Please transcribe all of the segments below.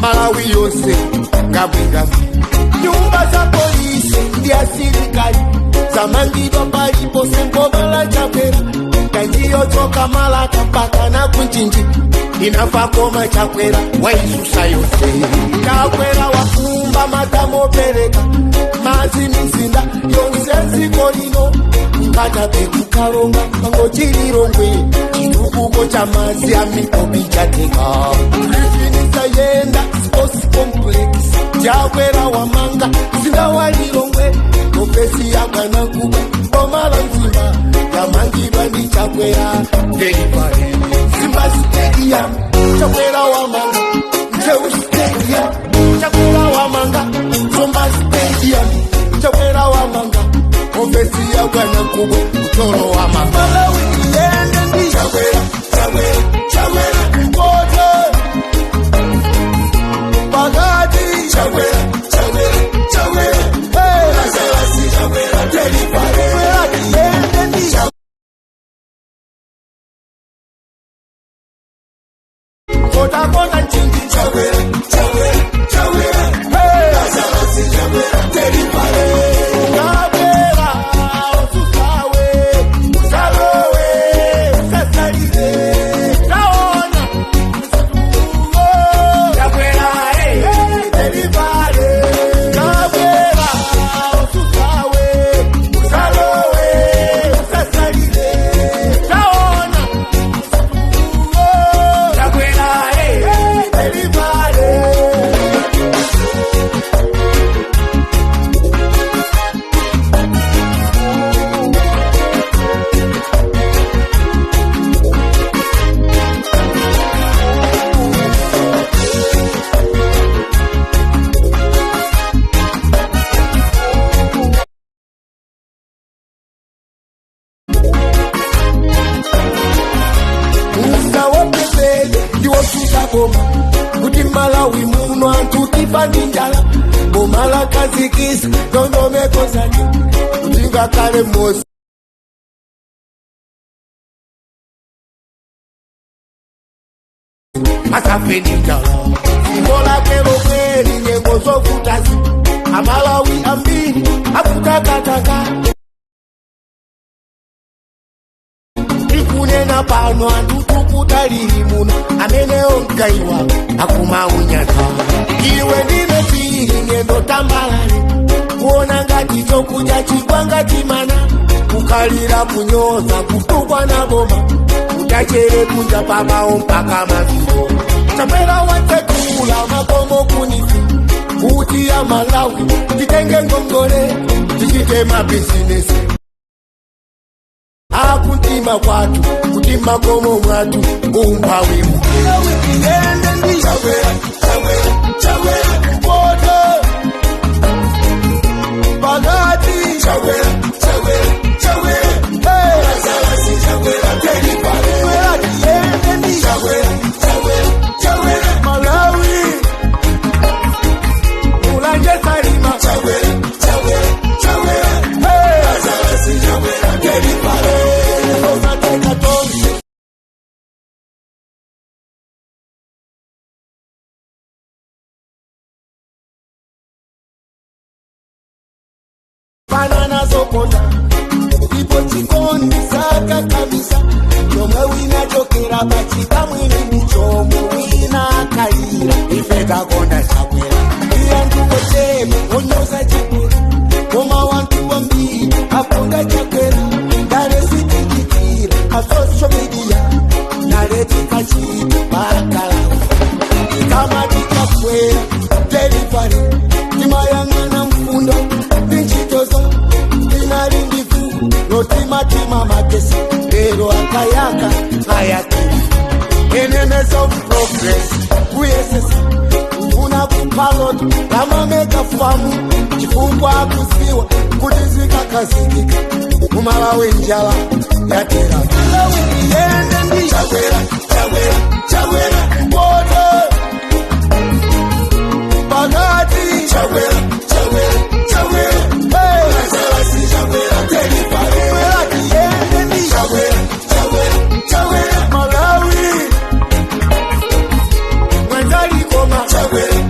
Malawi yonse ngabwingabwi. Nyumba za polisi ndi asilikali zamangidwa paliponse m'boma la Chakwera. Kanjiyochoka Malaka mpaka na ku Mchinji inafa koma Chakwera waisusa yonse. Chakwera wakumba madamu opereka madzi mizinda yonse dziko lino, Nkhata Bay, ku Karonga, Mangochi, Lilongwe, chitukuko cha madzi a mipopi chateka. Griffin Sayenda Sports Complex Chakwera wamanga mzinda wa Lilongwe. Ofesi ya bwanamkubwa boma la Mzimba yamangidwa ndi Chakwera delivery. Mzimba Stadium Chakwera wamanga, Ntcheu Stadium Chakwera wamanga, Zomba Stadium Chakwera wamanga, ofesi ya bwanamkubwa ku Thyolo wamanga. Malawi iyende ndi Chakwera, Chakwera, Chakwera. Kumpoto, pakati, Chakwera, Chakwera, Chakwera. Hey! Lazarus Chakwera delivery. Iyende ndi Nkhotakota, Mchinji, Chakwera, Chakwera, Chakwera. Hey! Lazarus Chakwera delivery. Kabwera osusawe usalowe usasalire taona. Chakwera, hey, delivery. Kabwera osusawe usalowe usasalire taona. Chakwera, hey, delivery. Musawopepele ndiwosusa boma kuti Malawi muno anthu tifa ndi njala. Boma lakhazikisa ndondomeko zake kuti ngakhale mmodzi asafe ndi njala. Dziko lake lomweli nyengo zovutazi Amalawi ambiri akutakataka. Tikunena pano anthu tukutalili muno amene onkaiwa akumaunyata. Iwe ndine tili ngendo tambalale kuona ngati chokudya chigwanga chimana, kukalira kunyoza kutukwa na boma utachere kunja pamawo mpaka maziko. Chakwera watsekula makomo ku NEEF kuti ya Malawi titenge ngongole tichite mabizinesi akuntima kwathu kuti makomo mwathu umphawi. Iyende ndi Chakwera, Chakwera, Chakwera. Kumpoto, pakati, Chakwera, Chakwera, Chakwera. Hey! Lazarus Chakwera delivery. Iyende ndi Chakwera, Chakwera, Chakwera. Malawi, Mulanje, Salima, Chakwera, Chakwera, Chakwera. Hey! Lazarus Chakwera delivery. Osateka tonse. Banana zokonda ipo chikondi saka kabisa chomwe winachokera pachikamwini ndichomwe wina akalira. Ife takonda Chakwera. Iyantu wocheme onyoza Chakwera koma wantu wambiri akonda Chakwera. Ndale sitichitira pa social media, ndale tikachita pakalawa. Kama tikakwera delivery timayang'ana mfundo ndi ntchitozo. Tinali ndivu lotimatima magesi lero akayaka ayakira. Enemies of progress kuyesesa kufuna kupalot lama mega farm chifukwa akuziwa kuti zikakhazikika muMalawi njala yatera. Malawi iyende ndi Chakwera, Chakwera, Chakwera. Kumpoto, pakati, Chakwera, Chakwera, Chakwera. Hey! Lazarus Chakwera delivery. Iyende ndi Chakwera, Chakwera, Chakwera. Malawi, Mwanza, Likoma, Chakwera.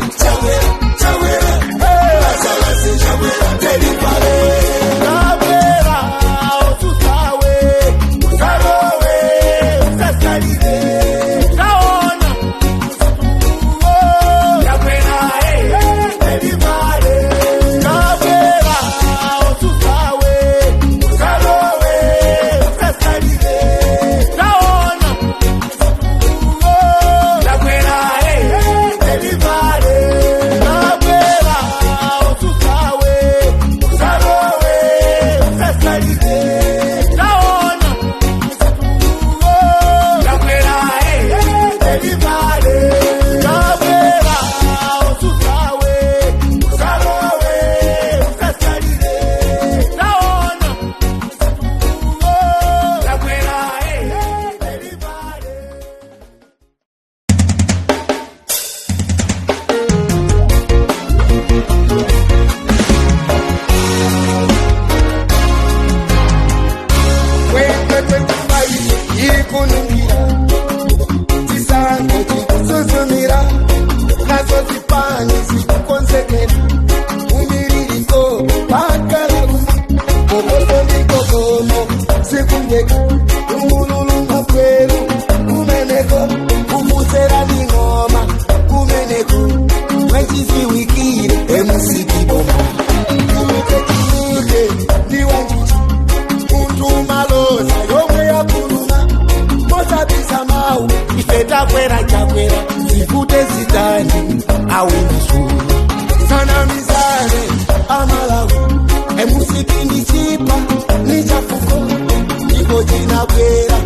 Awinaso Tisanamizane Amalawi MCP ndi chipani chafuko ndipo chinabwera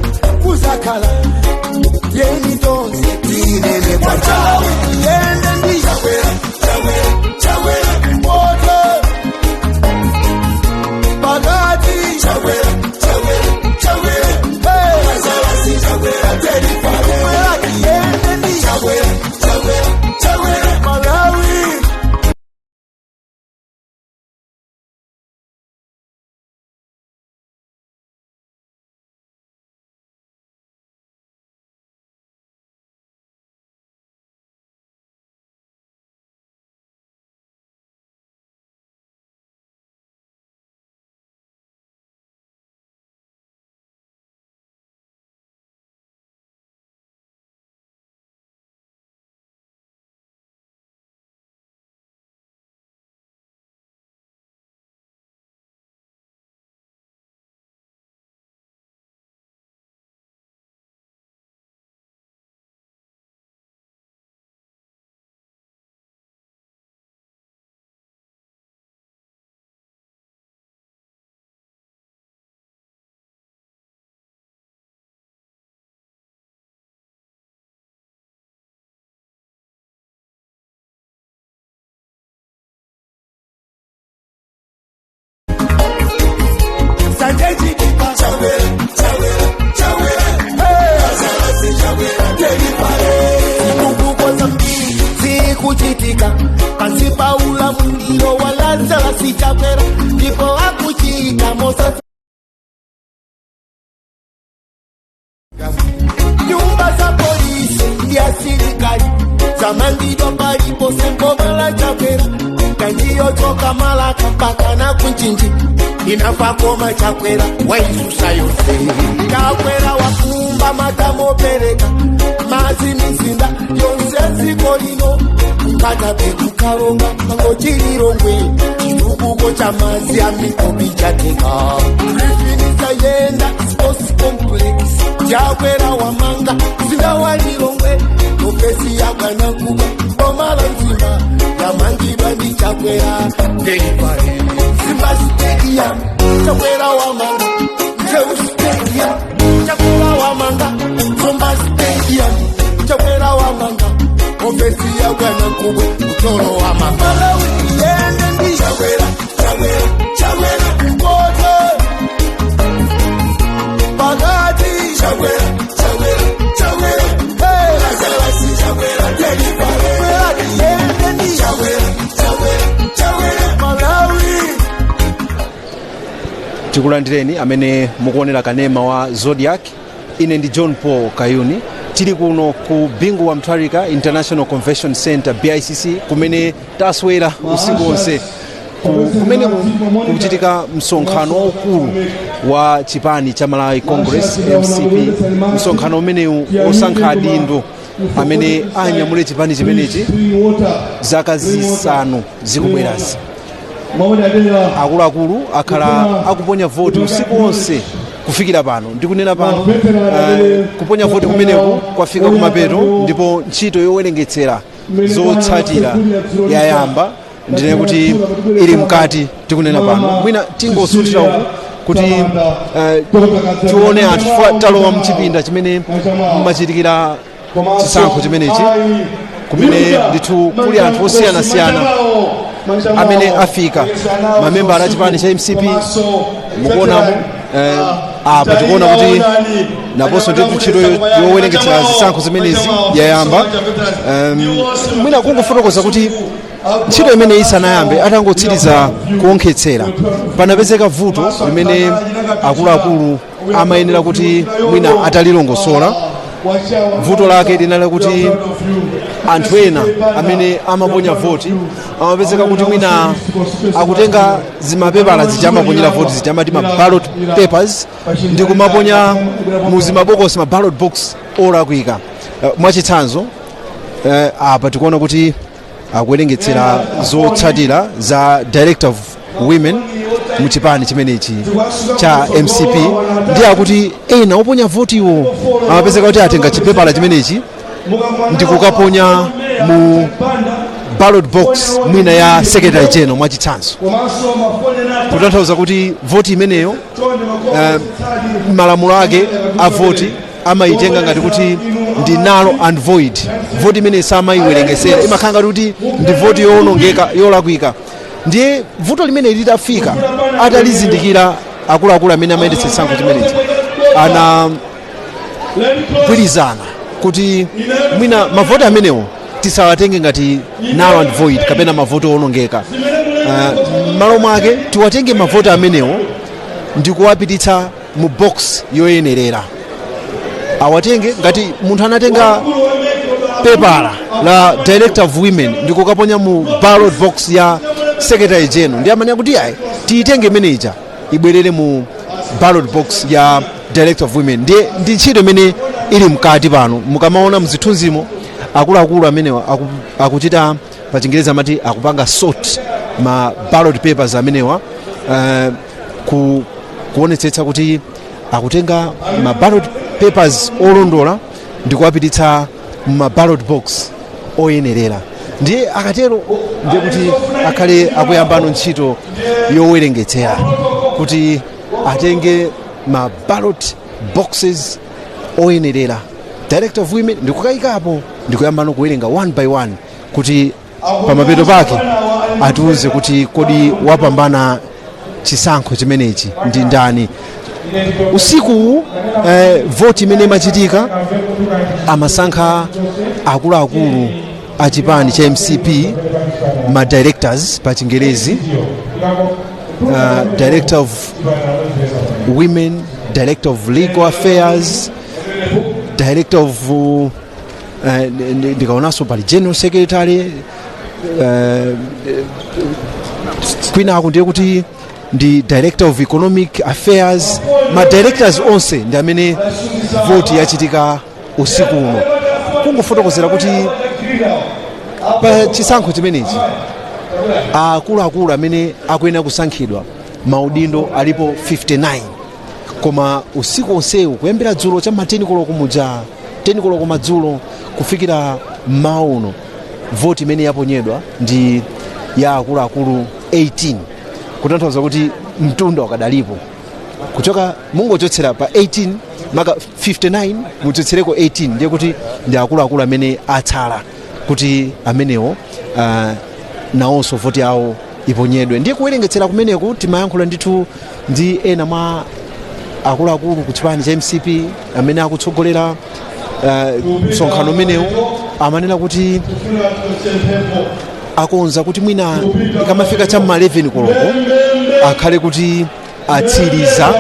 kuzakhala. Tiyeni tonse tinene kwachawe yende ndi Chakwera, Chakwera, Chakwera. Kumpoto, pakati, Chakwera, Chakwera, Chakwera. Hey! Lazarus Chakwera, Teddy. Yende ndi Chakwera, Chakwera, Chakwera. Malawi. Sanje, Chitipa, Chakwera, Chakwera, Chakwera. Hey! Lazarus Chakwera, Teddy. Zitukuko zambiri zikuchitika pansi pa ulamuliro wa Lazarus Chakwera ndipo akuchita mosa. Nyumba za polisi ndi asilikali zamangidwa paliponse m'boma la Chakwera. Njanji yochoka Malaka mpaka na ku Mchinji inafa koma Chakwera waisusa yonse. Chakwera wakumba madamu opereka madzi mizinda yonse dziko lino, Nkhata Bay, ku Karonga, Mangochi, Lilongwe. Chitukuko cha madzi a mipopi chateka. Griffin Sayenda Sports Complex Chakwera wamanga mzinda wa Lilongwe. Ofesi ya bwanamkubwa boma la Mzimba yamangidwa ndi Chakwera Delivery. Mzimba Stadium Chakwera wamanga. Ntcheu Stadium Chakwera wamanga. Zomba Stadium Chakwera wamanga. Ofesi ya bwanamkubwa Thyolo wamanga. Malawi yende ndi Chakwera, Chakwera, Chakwera. Kumpoto, pakati, Chakwera, Chakwera, Chakwera. Hey! Lazarus Chakwera, Delivery. Yende ndi Chakwera, Chakwera, Chakwera. Malawi. Tikulandireni amene mukuonera kanema wa Zodiak. Ine ndi John Paul Kayuni. Tili kuno ku Bingu wa Mutharika International Convention Center, BICC, kumene taswera usiku wonse kumene kukuchitika msonkhano waukulu wa chipani cha Malawi Congress, MCP, msonkhano umenewu osankha adindo amene anyamule chipani chimenechi zaka 5 zikubwerazi. Akuluakulu akhala akuponya voti usiku wonse kufikira pano. Ndikunena pano, kuponya voti kumeneku kwafika kumapeto ndipo ntchito yowerengetsera zotsatira yayamba, ndine kuti ili mkati. Tikunena pano, mwina tingosunthira uku kuti tione anthu chifukwa talowa mchipinda chimene mmachitikira chisankho chimenechi, kumene ndithu kuli anthu osiyanasiyana amene afika, mamembala a chipani cha MCP mukuonamo. Apa tikuona kuti naponso ndithu ntchito yowerengetsera zisankho zimenezi yayamba. Mwina kungofotokoza kuti ntchito imene isanayambe, atangotsiriza kuonkhetsera, panapezeka vuto limene akuluakulu amayenera kuti mwina atalilongosola. Vuto lake linali kuti anthu ena amene amaponya voti amapezeka kuti mwina akutenga zimapepala zija amaponyera voti zija, amati ma ballot papers, ndi kumaponya mu zimabokosi, ma ballot box olakwika. Mwachitsanzo, apa tikuona kuti akuwerengetsera zotsatira za director of women mu chipani chimenechi cha MCP, ndi akuti ena oponya votiwo amapezeka kuti atenga chipepala chimenechi ndi kukaponya mu ballot box mwina ya secretary general mwachitsanzo, kutanthauza kuti voti imeneyo, malamulo ake a voti amayitenga ngati kuti ndi null and void. Voti imene samayiwerengesera, imakhala ngati kuti ndi voti yowonongeka, yolakwika. Ndiye vuto limene litafika, atalizindikira akuluakulu amene amayendetsa chisankho chimenechi, anagwirizana kuti mwina mavoti amenewo tisawatenge ngati null and void kapena mavoti owonongeka. M'malo mwake tiwatenge mavoti amenewo ndi kuwapititsa mu box yoyenerera. Awatenge ngati munthu anatenga pepala la director of women ndi kukaponya mu ballot box ya secretary general, ndi amanena kuti ayi, tiyitenge imeneja ibwerere mu ballot box ya director of women. Ndiye ndi ntchito imene ili mkati pano. Mukamaona mzithunzimo, akuluakulu amenewa akuchita, pa Chingereza amati akupanga sort ma ballot papers amenewa, kuonetsetsa kuti akutenga ma ballot papers olondola ndi kuwapititsa ma ballot box oyenerera. Ndiye akatero, ndiye kuti akhale akuyambano ntchito yowerengetsera, kuti atenge ma ballot boxes oyenerera director of women ndikukayikapo, ndikuyambano kuwerenga one by one, kuti pamapeto pake atiuze kuti kodi wapambana chisankho chimenechi ndi ndani. Usiku, voti imene imachitika, amasankha akuluakulu a chipani cha MCP, ma directors pa Chingerezi, director of women, director of legal affairs, director of ndikaonanso pali general secretary, kwinako ndiye kuti ndi director of economic affairs. Ma directors onse ndi amene voti yachitika usiku uno. Kungofotokozera kuti pa chisankho chimenechi, akuluakulu amene akuyenera kusankhidwa maudindo alipo 59, koma usiku onsewu, kuyambira dzulo cham'ma 10 koloko muja, 10 koloko madzulo kufikira mmawa uno, voti imene yaponyedwa ndi ya akuluakulu 18, kutanthauza kuti mtunda wakadalipo. Kuchoka mungochotsera pa 18 maka 59, muchotsereko 18, ndiye kuti ndi akuluakulu amene atsala kuti amenewo nawonso voti yawo iponyedwe. Ndiye kuwerengetsera kumeneku, timayankhula ndithu ndi ena mwa akuluakulu ku chipani cha MCP amene akutsogolera msonkhano umenewu. Amanena kuti akonza kuti mwina ikamafika cham'ma 11 koloko akhale kuti atsiriza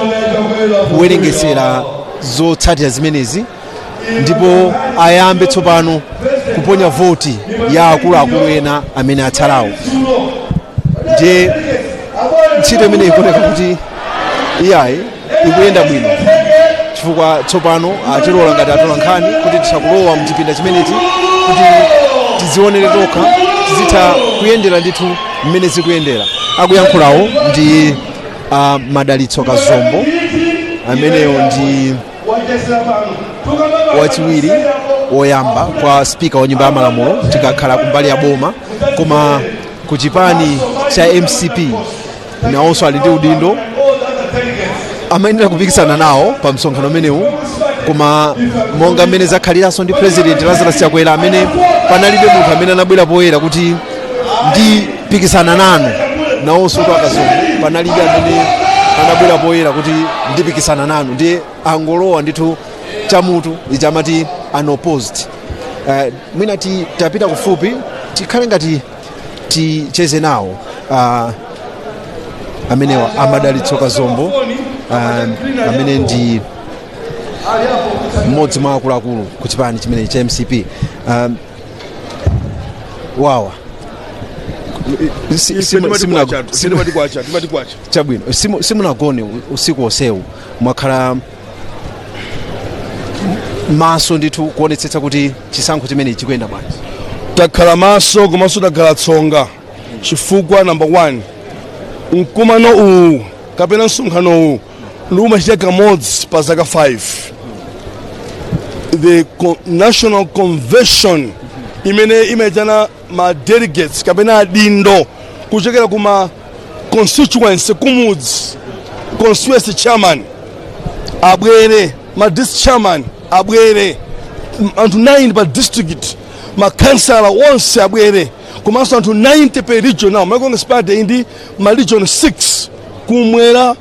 kuwerengesera zotsatira zimenezi, ndipo ayambe tsopano kuponya voti ya akuluakulu ena amene atsalawo. Ndiye ntchito imene ikuoneka kuti iyayi, ikuyenda bwino, chifukwa tsopano atilola ngati atola nkhani kuti titha kulowa mchipinda chimenechi kuti tizionere tokha, tizitha kuyendera ndithu mmene zikuyendera. Akuyankhulawo ndi Madalitso Kazombo, ameneyo ndi wachiwiri woyamba kwa spika wa nyumba ya malamulo tikakhala kumbali ya boma, koma ku chipani cha MCP nawonso ali ndi udindo, amayenera kupikisana nawo pa msonkhano umenewu. Koma monga mmene zakhaliranso ndi President Lazarus Chakwera, amene panalibe munthu amene anabwera poyera kuti ndipikisana nanu, nawonso a Kazombo panalibe amene anabwera poyera kuti ndipikisana nanu. Ndiye angolowa ndithu chamutu ichi amati unopposed. Mwina tapita kufupi, tikhale ngati ticheze nawo amenewa a Madalitso Kazombo, amene ndi mmodzi mwa akuluakulu ku chipani chimenechi cha MCP. Wawa Timati kwacha, timati kwacha. Chabwino, simunagone usiku wonsewu, mwakhala maso ndithu kuonetsetsa kuti chisankho chimenechi chikuyenda bwanji. Takhala maso komanso takhala tsonga, chifukwa number one, mkumano uwu kapena msonkhano uwu ndi umachitika kamodzi pa zaka 5, the national convention. Imene imayitana ma delegates kapena adindo kuchokera kuma constituency, kumudzi, constituency chairman abwere, ma district chairman abwere, anthu 9 pa district, makansala onse abwere, komanso anthu 90 per region. Now Malawi Congress Party ndi ma region 6: kumwera,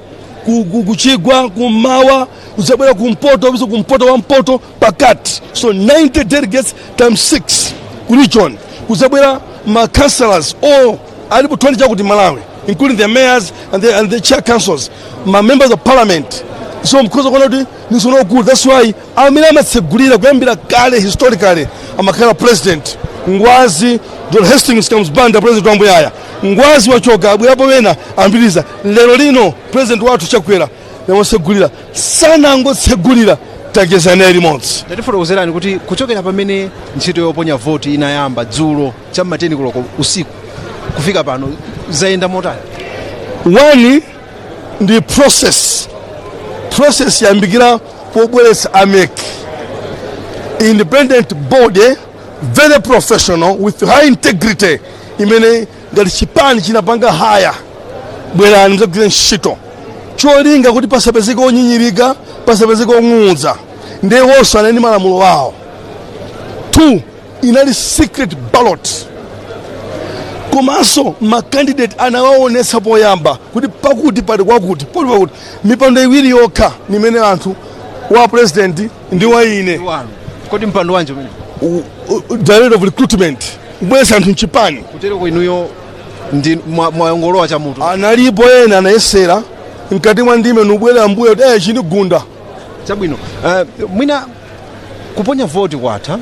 kuchigwa, kummawa, kudzabwera kumpoto, biso kumpoto wa mpoto, pakati. So 90 delegates times 6 ku region, kudzabwera ma councillors all alipo 20 chakuti Malawi, including the mayors and the chair councils, ma members of parliament. So mkhoza kuona kuti nisonokulu. That's why amene amatsegulira kuyambira kale, historically, amakhala president Ngwazi John Hastings Kamuzu Banda, president wambuyaya. Ngwazi wachoka, abwerapo wena ambiriza. Lero lino president wathu Chakwera yawatsegulira. Sanangotsegulira, tacheza naye limodzi. Tatifotokozerani kuti kuchokera pamene ntchito yoponya voti inayamba dzulo cham'ma 10 koloko usiku kufika pano, zayenda motani? One ndi process. Process yambikira pobweretsa a MEC, independent body, very professional, with high integrity, imene ngati chipani chinapanga haya, bwerani muzagwire ntchito, cholinga kuti pasapezeke onyinyirika, pasapezeke ong'ung'udza. Ndiye wonso anali ndi malamulo awo. Two, inali secret ballot, komanso ma candidate anawaonetsa poyamba kuti pakuti pali kwakuti, pali pakuti, mipando iwiri yokha nimene anthu, wa president ndi wa ine. Wanu, kodi mpando wanji umene? Director of recruitment, kubweretsa anthu mchipani. Kutereko inuyo ndi mwayongolowa chamutu. Analipo ena anayesera mkati mwa ndime nubwera mbuyo kuti chindigunda. Chabwino. Mwina kuponya voti kwatha,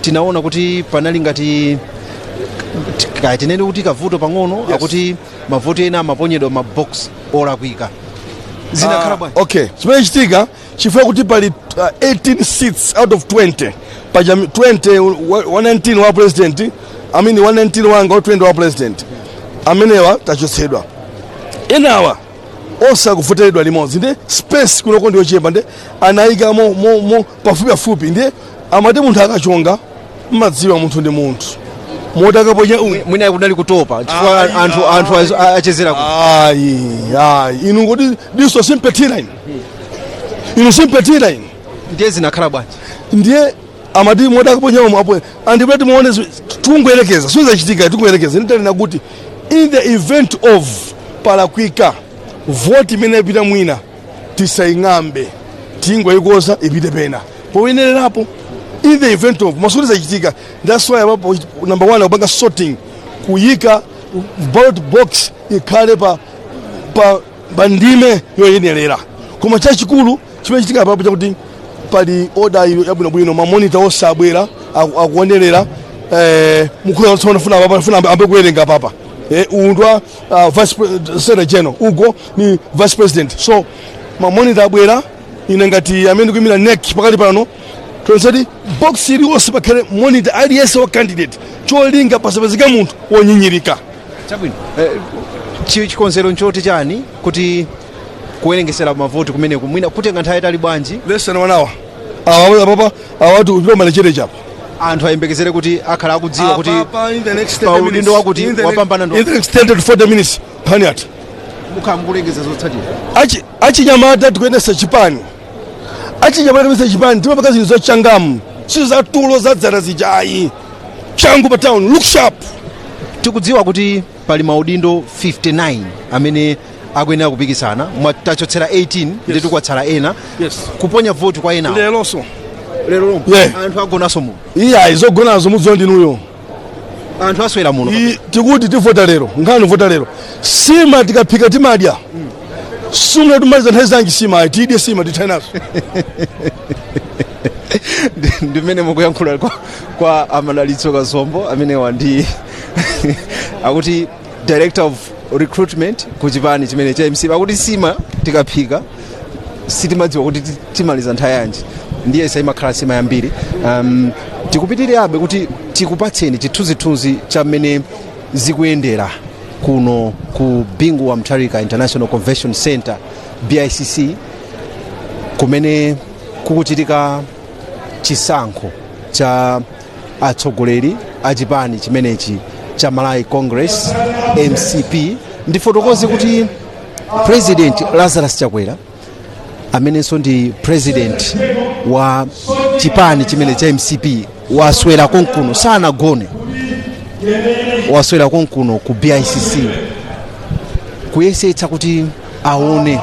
tinaona kuti panali ngati kaya tinene kuti kavuto pang'ono. Akuti mavoti ena amaponyedwa ma box olakwika. Zinakhala bwanji? Okay, chimene chitika, chifukwa kuti pali 18 seats out of 20, paja 20, 119 wa president, I mean 119 wanga, 20 wa president, amenewa tachotsedwa, enawa osakuvoteredwa limodzi. Ndi space kunoko ndiyochepa, ndi anayika mo pafupi pafupi. Ndi amati munthu akachonga, mmadziwa munthu ndi munthu, moti akaponya uyu. Mwina kunali kutopa chifukwa anthu achezera ku Ayi, ayi, inu ngoti diso simpetira inu, inu simpetira inu. Ndiye zinakhala bwanji? Ndiye amati moti akaponya omwe apo andipati muone, tungoyerekeza, sizachitika, tungoyerekeza. Nditanena kuti in the event of palakwika voti imene ipita mwina, tisaying'ambe, tingoyikoza ipite pena poyenererapo, in the event of masuti zachitika. That's why apapo number one akupanga sorting, kuyika ballot box ikhale pa ndime yoyenerera. Koma chachikulu chimene chitika apapo chakuti pali order yabwinobwino, ma monitor onse abwera, akuonerera. Mukhuza tsono funa papa funa ambe kuwerenga papa. Uyu ndi vice secretary general, ugo ni vice president. So ma monitor abwera. Ine ngati amene ndikuyimira NEC pakali pano, tonsati box iliyonse pakhale monitor aliyense wa candidate, cholinga pasapezeke munthu wonyinyirika. Chabwino. Chikonzero nchoti chani kuti kuwerengesera mavoti kumeneku mwina kutenga nthawi itali bwanji? Less than one hour. Awa papa awatu kupita malechere chapa. Anthu ayembekezere kuti akhala akudziwa kuti Apa, in the next pa 30 udindo wakuti wapambana ndo in the next 30 to 40 minutes nkhani yatha. Mukhala mukulengeza zotsatira. Achinyamata tikuyendesa chipani, achinyamata tikuyendesa chipani, timapaka zinthu zachangamu, sizo zatulo zadzana zija ayi. Changu pa town, look sharp. Tikudziwa kuti pali maudindo 59 amene akuyenera kupikisana. Tachotsera 18, ndi tikwatsala ena. Yes. Kuponya voti kwa enawo? Leronso. Lero lomwe? Yeah. Anthu agonanso muno? Iya, izogonazo mudziwa ndinuyo. Anthu aswera muno? Tikuti tivota lero, nkhani vota lero. Sima tikaphika timadya, sumuna timaliza nthawi zanji sima ayi, tidye sima tithawi nazo. Ndimene mukuyankhula kwa Amadalitso Kazombo, amenewa ndi akuti director of recruitment ku chipani chimene cha MCP. Akuti sima tikaphika sitimadziwa kuti timaliza nthawi yanji, ndiye imakhala sima yambiri. Tikupitirirabe kuti tikupatseni chithunzithunzi cha mmene zikuyendera kuno ku Bingu wa Mutharika International Convention Center, BICC, kumene kukuchitika chisankho cha atsogoleri. Achipani chimenechi cha Malawi Congress, MCP. Ndifotokoze kuti President Lazarus Chakwera, amenenso ndi president wa chipani chimene cha MCP, waswera konkuno, sanagone, waswera konkuno ku BICC kuyesetsa kuti aone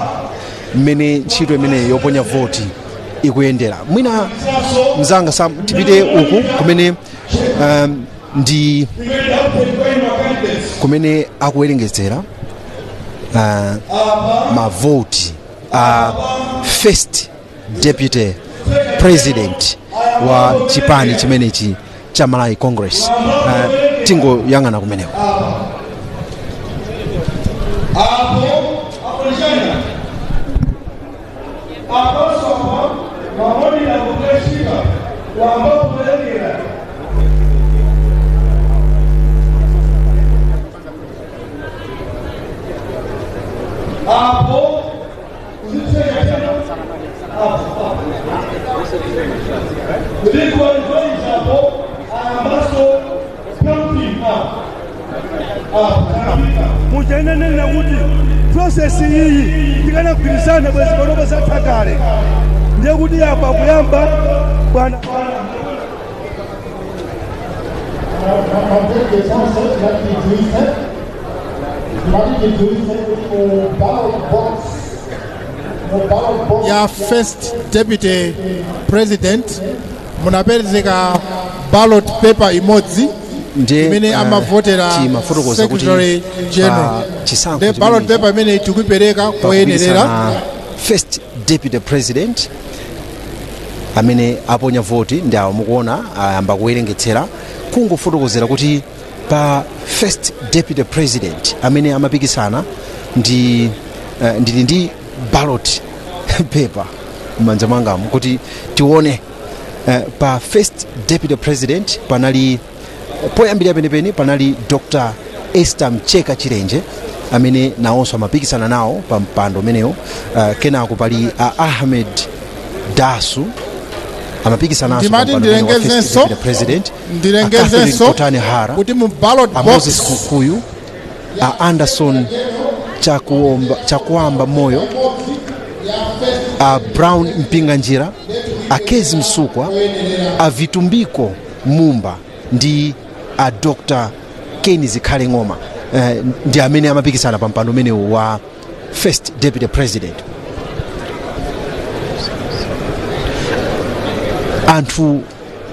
mmene ntchito imeneyi yoponya voti ikuyendera. Mwina mzanga Sam, tipite uku kumene ndi kumene akuwerengetsera mavoti a first deputy president wa chipani chimenechi cha Malawi Congress. Tingoyang'ana kumeneko. Apo apolishana aposoma mamoni akugeshika wamba kuverengera. Apo kuliko apo counting. Muchainenena kuti process iyi tikanagwirizana bwezi panopa zatha kale. Ndiye kuti apa kuyamba bwana. Ma delegates onse timati tidziwise kuti mu ballot box ya first deputy president munapezeka ballot paper imodzi Ndiye imene amavotera timafotokoza kuti secretary general. pa chisankho The ballot chimenechi paper imene tikuipereka koyenerera pakupikisana first deputy president, amene aponya voti ndi awo mukuona ayamba kuwerengetsera. Kungofotokozera kuti pa first deputy president amene amapikisana ndi ndili ndi ballot paper m'manja mwangamu kuti tione. Pa first deputy president panali, poyambirira penipeni, panali Dr Esther Mcheka Chilenje amene nawonso amapikisana nawo pa mpando umenewo. Kenako pali a Ahmed Dasu amapikisananso pa Ndimati mpando umene wa first ndilengezenso deputy president, a Catherine ndilengezenso Kotani Hara, kuti mu ballot a Moses box Kukuyu, a Anderson Chakuamba Moyo, a Brown Mpinganjira, a Kezi Msukwa, a Vitumbiko Mumba ndi a Dr Ken Zikhale Ng'oma ndi amene amapikisana pa mpando umenewu wa first deputy president. Anthu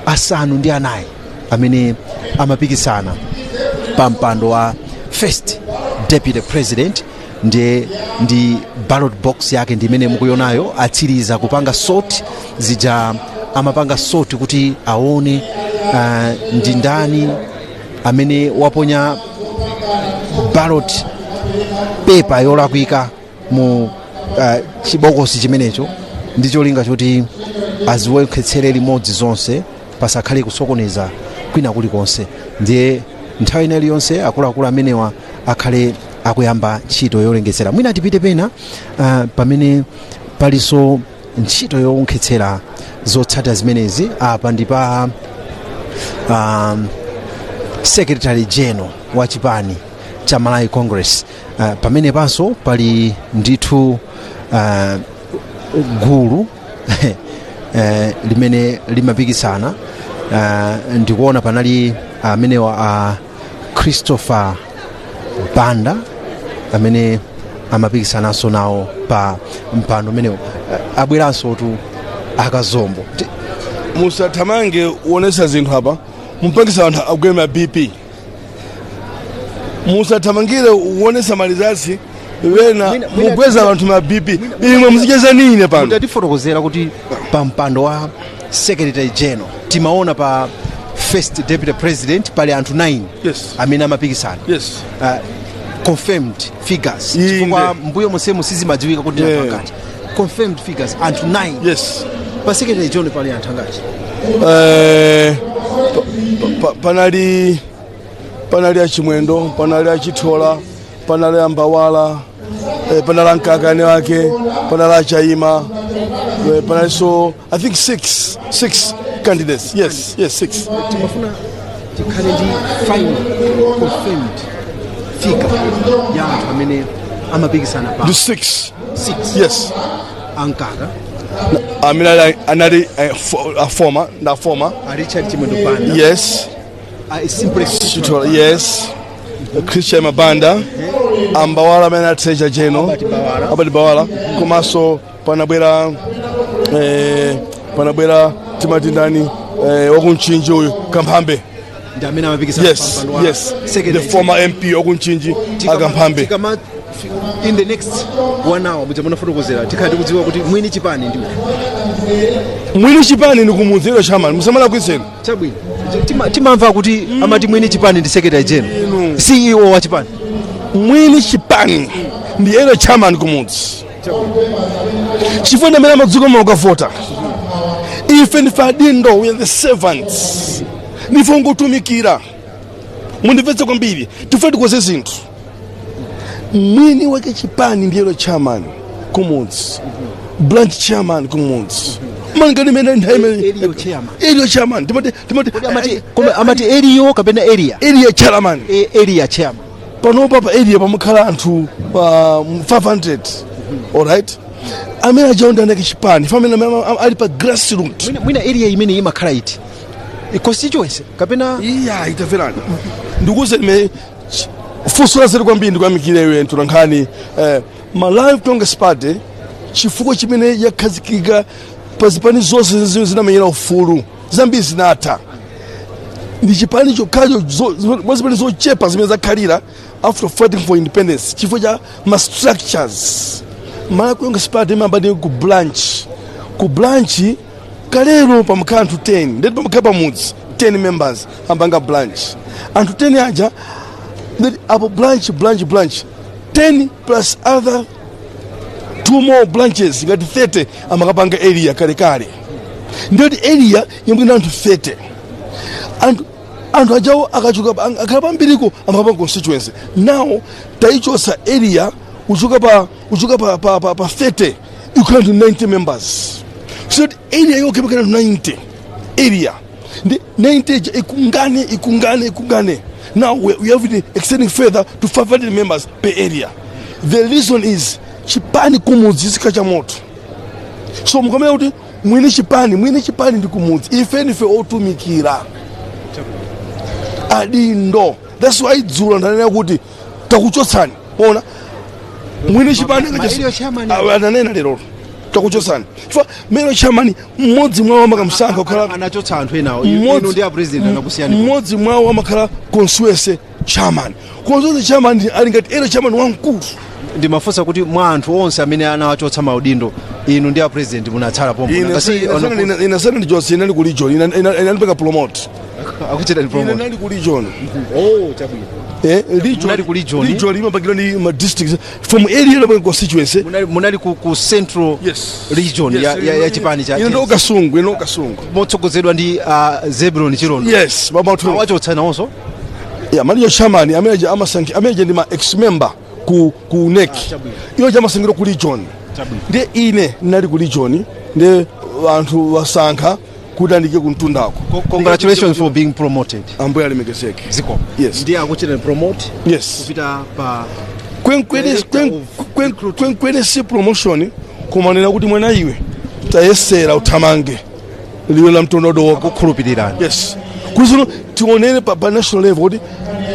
9 amene amapikisana pa mpando wa first deputy president. Ndiye ndi ballot box yake ndi imene mukuionayo. Atsiriza kupanga sort zija, amapanga sort kuti aone ndi ndani amene waponya ballot paper yolakwika mu chibokosi chimenecho, ndi cholinga choti aziwonkhetsere limodzi zonse, pasakhale kusokoneza kwina kulikonse. Ndiye nthawi ina iliyonse akuluakulu amenewa akhale akuyamba ntchito yolengezera. Mwina tipite pena pamene palinso ntchito yowonkhetsera zotsatira zimenezi. Apa ndi pa secretary general wa chipani cha Malawi Congress. Pamene panso pali ndithu gulu limene limapikisana. Ndikuona panali amenewa a Christopher Banda amene amapikisananso nawo pa mpando umenewo. Abweranso tu akazombo. Musathamange kuonesa zinthu apa, mupangisa anthu agwere ma BP. Musathamangire kuonesa ma results wena mugweza anthu ma BP. Imwe muzicheza nine pano. Mutatifotokozera kuti pa mpando wa secretary general, timaona pa first deputy president pali anthu 9 amene amapikisana. Confirmed figures, chifukwa mbuyo monsemo sizimadziwika kuti ndi anthu angati. Confirmed figures, anthu 9. Pa secretary general pali anthu angati? Panali achimwendo, panali achithola, panali ambawala, panali ankakane wake, panali achaima, panali, so I think six candidates. Yes, six. Timafuna Tikhale ndi final confirmed figure ya anthu amene amapikisana pa Ndi 6. 6? Yes. Ankaka? Amene anali a former nda former. A Richard Chimwendo Banda? Yes. A Simplex? Chithola, yes. Christian Mabanda, Ambawala amene ali treasurer general. Albert Bawala. Albert Bawala. Komanso panabwera timati ndani, wakuMchinji uyu, Kamphambe. Ndi amene amapikisana Yes. pa mpando wa Yes, the secretary. Former MP wakuMchinji, Akamphambe. In the next one hour, muja munafotokozera, tikhala tikudziwa kuti mwini chipani ndi Mwini chipani ndi kumudzi, ero chairman, musamala kwitseni. Chabwino. Timamva kuti amati mwini chipani ndi secretary general, CEO wa chipani. Mwini chipani ndi ero chairman kumudzi, chifukwa ndi amene amadzuka mukavota. Ife ndife adindo, we are the servants, ndife ongotumikira. Mundimvetse kwambiri, tife tikoze zinthu. Mwini wake chipani ndi ero chairman kumudzi, branch chairman kumudzi, mangani imene nthawi imene Area chairman. Area chairman, timati Amati, koma amati area kapena area? Area chairman. Area chairman. Panopa pa area pamakhala anthu 500, alright, amene ajaonda anake chipani famene amene ali pa grassroot. Mwina area imene imakhala iti? Constituency kapena? Iya, itamverani, ndikuze ime funso lazeri kwambiri, ndikuyamikira iwe ntolankhani. Malawi Congress Party, chifukwa chimene yakhazikika pa zipani zonse zimene zinamenyera ufulu, zambiri zinatha, ndi chipani chokhacho mwa zipani zochepa zimene zakhalira after fighting for independence, chifukwa cha ma structures. Malawi Congress Party imayamba ndi ku branch. Ku branch kalero pamakhala anthu 10, ndeti pamakhala pamudzi 10 members ambanga branch, anthu 10 aja. Then apo branch, branch, branch, 10 plus other two more branches, ngati 30, amakapanga area kalekale. Ndiyoti area yomwe anthu 30, anthu ajawo akachuka akhala pambiriko, amakapanga constituency. Now tayichosa area, uchoka pa 30, ikukhala anthu 90 members. So that area yokha imakhala anthu 90. Area ndi 90 ija ikungane, ikungane, ikungane. Now we have it extending further to 500 members per area. The reason is chipani kumudzi sikha cha moto. So mukamena kuti mwini chipani, mwini chipani ndi kumudzi. Ife ndife otumikira, adindo. That's why dzulo ndanena kuti takuchotsani. Ona mwini chipani. Ma area chairman. Ananena lero takuchotsani chifukwa mero chairman mmodzi mwawo amakamsankha kukhala Anachotsa anthu enawo. Inu ndi a president anakusiyani. Mmodzi mwawo amakhala constituency chairman. Constituency chairman ali ngati area chairman wamkulu. Ndimafunsa kuti mwa anthu onse amene anawachotsa maudindo, inu ndi a president munatsala pompo. Ine sana ndichotse, inali ku region, inalipeka promote. Akuchita Ine promote. nali ku region. Oh, chabwino. Region. Munali ku region. Region imapangidwa ndi ma districts, from area inapanga constituency. Munali ku central region ya chipani cha Ine ndo Kasungu, ine Kasungu. Motsogozedwa ndi Zebron Chilondo? Yes, baba tu. Awachotsa nawonso? Yeah, manager chairman amene aja amasankhi, amene aja ndi ma ex member ku NEC. Iyo chamasankhidwa ku region. Ndiye ine ndinali ku region, ndiye anthu wasankha kuti andike kumtundako. Congratulations for being promoted. Ambuye alemekezeke. Ziko. Yes. Ndiye akuchita promote kupita pa Kwenkwene. Director of Kwenkwene si promotion, kumanena kuti mwana iwe tayesera uthamange liwe la mtondo wako. Kukhulupirirani. Yes, kuti tionere pa national level kuti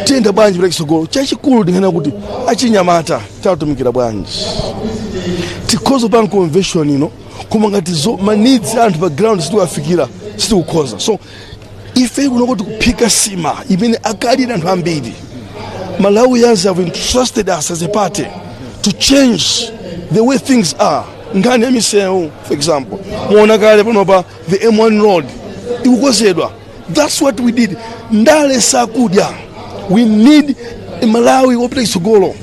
tiyenda bwanji pita chitsogolo. Chachikulu ndinkhana kuti achinyamata tatumikira bwanji. Tikhoza pa convention ino, koma ngati zo ma needs anthu pa ground sitikuwafikira, sitikukhoza. So ife kuno kuti kuphika sima imene akalira anthu ambiri. Malawians have entrusted us as a party to change the way things are. Nkhani ya misewu, for example, muona kale panopa the M1 road ikukonzedwa. That's what we did. Ndale sakudya. We need a Malawi wopita chitsogolo.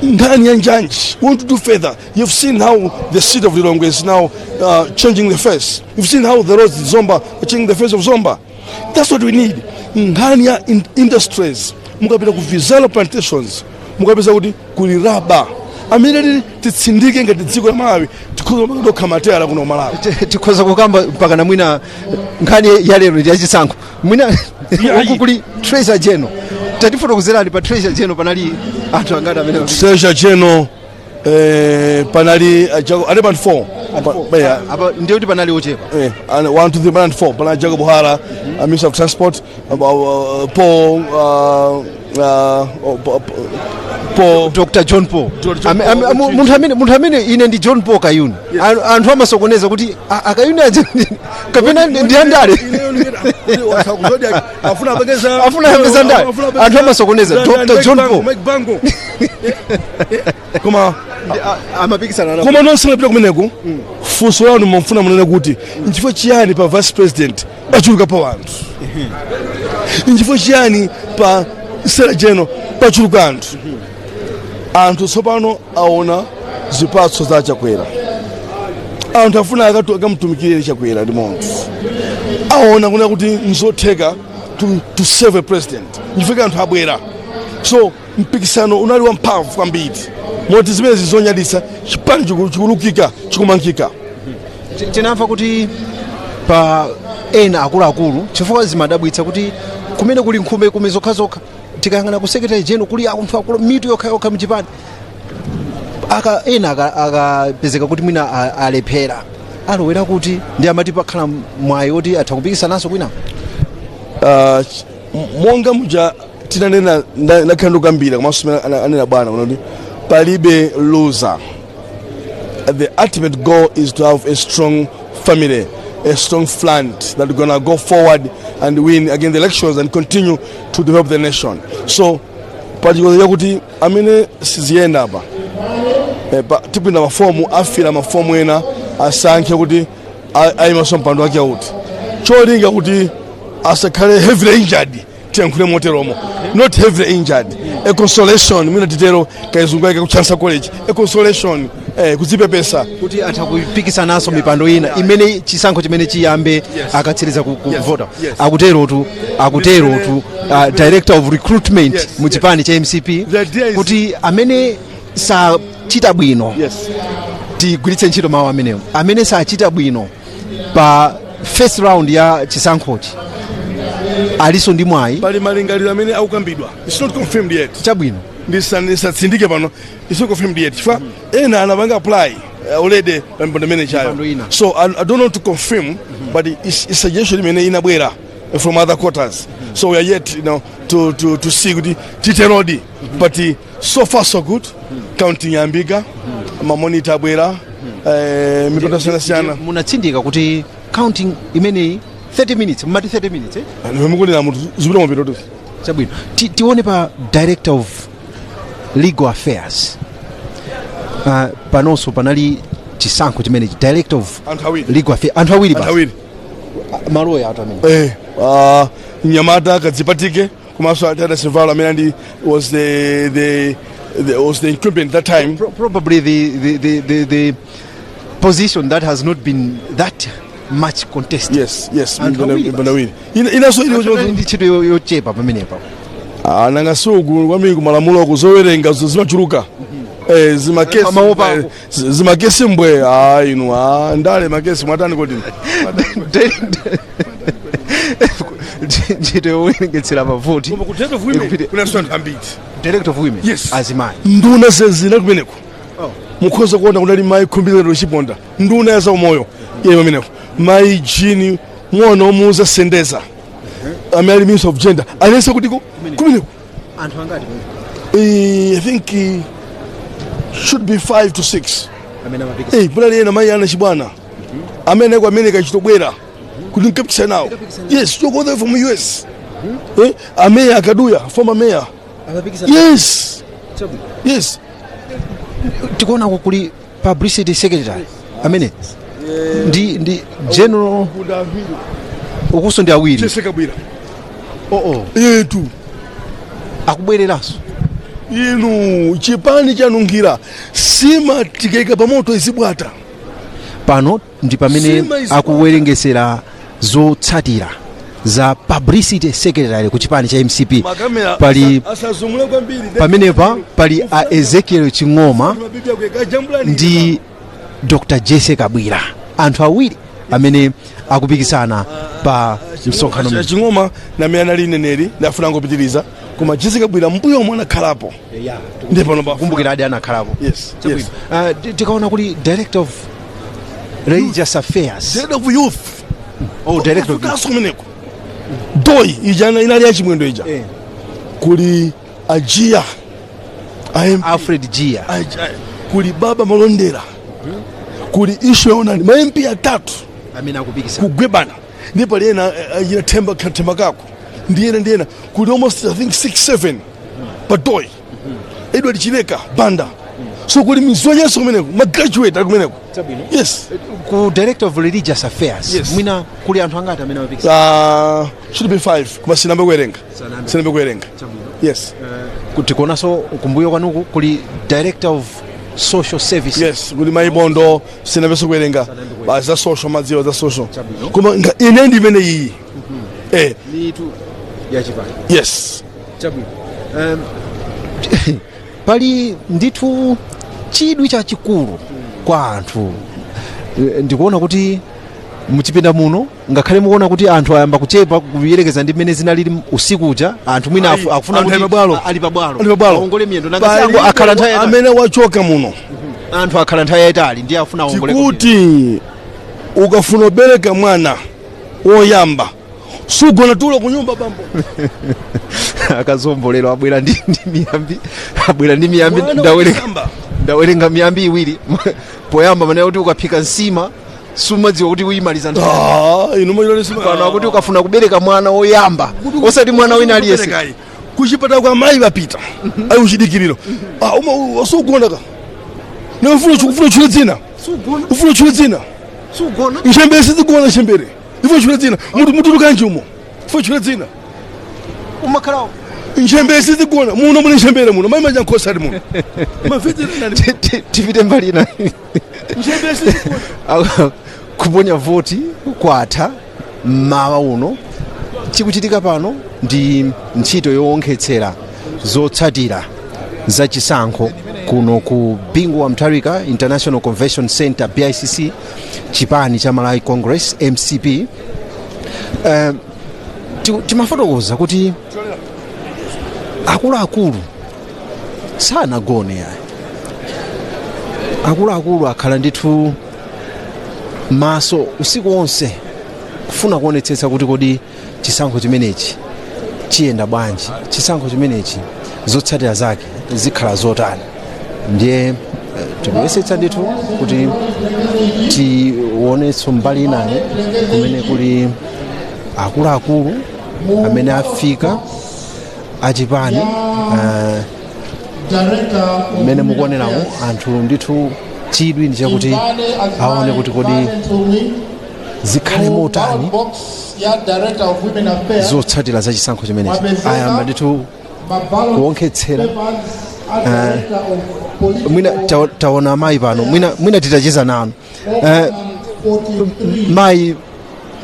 Nkhani ya njanji, we want to do further. You've seen how the city of Lilongwe is now changing the face. You've seen how the roads in Zomba are changing the face of Zomba. That's what we need. Nkhani ya industries, mukapita ku Vizara plantations, mukapeza kuti kuli raba amene tili titsindike ngati dziko la Malawi tikhoza tokha mateyala kuno Malawi. Tikhoza kukamba mpaka na mwina nkhani ya lero ndi yachisankho mwina. Uku kuli treasurer general. Tatifotokozerani, pa treasurer general panali anthu angati amene? Treasurer general, panali ali panthu 4. Yeah. Apa ndiye kuti panali ochepa. And 1, 2, 3, panali 4. Panali Jacob Hara, Minister of Transport, Paul, oh, Paul. Dr John Paul. Dr. John Paul. Munthu amene ine ndi John Paul Kayuni. Anthu amasokoneza kuti akayuni aja kapena ndi andale. Afuna apekeza. Afuna apekeza ndale. Anthu amasokoneza. Dr. John Paul. Mike Bango. Koma Amapikisana nawo. Koma nonse mapita kumeneko, funso lanu mumfuna munene kuti nchifukwa chiyani pa vice president pachuluka pa anthu, nchifukwa chiyani pa secretary general pachuluka anthu? Anthu tsopano aona zipatso za Chakwera. Anthu afuna akamutumikire Chakwera limodzi. Aona kuna kuti nzotheka to serve a president, nchifukwa anthu abwera. So mpikisano unali wamphamvu kwambiri, moti zimene zizonyaditsa chipani chikulukika, chikumangika. Tinamva kuti pa ena akuluakulu, chifukwa zimadabwitsa kuti kumene kuli nkhume kume zokhazokha, tikayang'ana ku secretary general kuli anthu akulu, mitu yokhayokha mchipani. Aka ena akapezeka kuti mwina alephera, alowera kuti? Ndi amati pakhala mwayi woti atha kupikisananso kwina. Monga muja tinanena, ndakhala ndikukambira komanso simene anena bwana kuti palibe loser. The ultimate goal is to have a strong family, a strong front that gonna go forward and win again the elections and continue to develop the nation. So pachikozo chakuti amene siziyenda apa, tipinda mafomu, afira mafomu ena, asankhe kuti ayimanso mpando wake auti, cholinga kuti asakhale heavily injured, tiyankhule moteromo, not heavily injured, a consolation, mwina titero kaizungu ake ku Chancellor College, a consolation, kudzipepesa. Kuti atha kupikisananso mipando ina imene chisankho chimene chiyambe akatsiriza kuvota. Yes. Akuterotu director of recruitment mu chipani cha MCP The idea is- kuti amene sachita bwino, tigwiritse ntchito mawu amenewo, amene sachita bwino pa first round ya chisankhochi aliso ndi mwayi. Pali malingaliro amene akukambidwa, it's not confirmed yet. Chabwino. Ndisatsindike pano, it's not confirmed yet, chifukwa ena anapanga apply already pa mpando imene chayo. Mipando ina. So I don't want to confirm, but it's suggestion imene inabwera from other quarters, so we are yet to see kuti titerodi. But so far so good. Counting yambika, ma monitor abwera, mipando siyanasiyana. Munatsindika kuti counting imeneyi 30 minutes, mumati 30 minutes, eh? Mukunena munthu zipita mapito. Chabwino. Tione pa director of legal affairs. Panonso panali chisankho chimenechi, director of Anthu awiri. legal affairs, anthu awiri Anthu basi. awiri. Maloya atu amene. Nyamata Kadzipatike komanso Tata Sivalo amene andi was the was the incumbent that time. Probably the position that has not been that much contested. Yes. Anthu awiri. Mpando awiri. Inanso Anthu anali ndi ntchito yochepa pamenepa. Nanga siuku kwambiri kumalamulo kuzowerenga zimachuluka. Zimakesi. Amaopa. Zimakesi mbwe. Inu, ndale makesi mwatani kodi? Ntchito yowerengetsera mavoti. Koma ku head of women kunanso anthu ambiri. Director of women. Yes. Azimayi. Nduna zezina kumeneko. Mukhoza kuona kunali mayi Khumbizano Chiponda, nduna ya zaumoyo iye pameneko, mayi Jini mwana omuuza Sendeza amene ali Minister of Gender aliyense kutiko kumeneko. Anthu angati? I think should be 5 to 6. Amene amapikisana. Kunali ena mayi ana Chibwana amene ku America chitobwera kuti nkapikisana nawo. Yes, to go there from US. Ameya Akaduya, former mayor. Amapikisana. Yes. Tikuona kuli publicity secretary amene ndi general, ukuso ndi awiri. Jessica Bwira. Oh. Yetu. Akubwereranso. Inu, chipani chanunkhira sima, tikaika pamoto izibwata. Pano ndi pamene Sima is- akuwerengesera zotsatira za publicity secretary ku chipani cha MCP. Makamera Pali asazumule kwambiri. Pamenepa pali a Ezekiel Ching'oma ndi Dr Jesse Kabwira, anthu awiri. Amene akupikisana pa msonkhano umene. Ching'oma namene anali mneneri, ndafuna ngopitiriza, koma Jessica Bwira mbuyo omwe anakhalapo, ndiye pano Kumbukira adi anakhalapo. Yes. Tikaona kuli Director of Religious Affairs. Head of Youth. Oh, Director of Youth. Kaso kumeneko doi ija inali yachimwendo ija. Kuli Ajia AM. Alfred Gia. Kuli Baba Malondera, kuli Ishu Yaonani, ma MP atatu amene akupikisana. Kugwebana. Ndipo pali ena ina Themba, Themba kako, ndiyena ndiyena, kuli almost, I think, 6 7 pa doi. Edward Chileka Banda. So kuli mizonyenso kumeneko, ma graduate ali kumeneko. Yes. Ku Director of Religious Affairs, Yes. mwina kuli anthu angati amene amapikisana? Should be 5, koma sinambe kuwerenga. Sanambe. Sinambe kuwerenga, yes. Tikuonanso kumbuyo kwanuku kuli Director of Social Services. Yes, kuli Maibondo, sinambenso kuwerenga. Basi, za social madziwa, za social. Koma ine ndi imene iyi, eh. Mitu yachipani. Yes. Chabwino. Pali ndithu chidwi chachikulu kwa anthu. Ndikuona kuti muchipinda muno, ngakhale mukuona kuti anthu ayamba kuchepa kuyerekeza ndi mmene zinalili usiku uja, anthu mwina akufuna Anthu kuti ali pabwalo. Ali pabwalo. Ali pabwalo. Aongole miyendo nanga akhala nthawi yayitali. Amene wachoka muno. Anthu akhala nthawi yayitali, ndiye afuna aongole. Tikuti ukafuna ubereka mwana woyamba, sugona tulo kunyumba, bambo. Akazombolero abwera ndi miyambi, abwera ndi miyambi. Mwana Ndawerenga. woyamba. Ndawerenga miyambi iwiri. Poyamba manena kuti ukaphika nsima sumadziwa kuti uyimaliza nthawi. Ah, inu mwachita. Pano akuti ukafuna kubereka mwana woyamba, osati mwana wina aliyense. Kuchipatala kwa mayi vapita ayi uchidikiriro. Ah, uma wasugona ka ufuna ufuna uchule dzina, ufuna uchule dzina. Sugona. Nchembere sizigona, nchembere ifuna uchule dzina, mutu mutulukanji umo, ifuna uchule dzina. Umakhala. Nchembere sizigona muno, muli nchembere muno, mayi maja nkhosa ali muno. Tipite mbali ina. Nchembere sizigona. Kuponya voti kwatha mmawa uno. Chikuchitika pano ndi ntchito yowonkhetsera zotsatira za chisankho kuno ku Bingu wa Mutharika International Convention Center, BICC, chipani cha Malawi Congress, MCP. Timafotokoza kuti akuluakulu sanagone ayi, akuluakulu akhala ndithu maso usiku wonse kufuna kuonetsetsa kuti kodi chisankho chimenechi chiyenda bwanji, chisankho chimenechi zotsatira zake zikhala zotani. Ndiye tikuyesetsa ndithu kuti tionenso mbali inayi kumene kuli akuluakulu amene afika achipani. Mmene mukuoneramo anthu ndithu chidwi ndi chakuti aone kuti kodi zikhale motani zotsatira za chisankho chimenechi. Ayamba ndithu kuonkhetsera. Mwina taona amayi pano, mwina titacheza nanu. Mayi,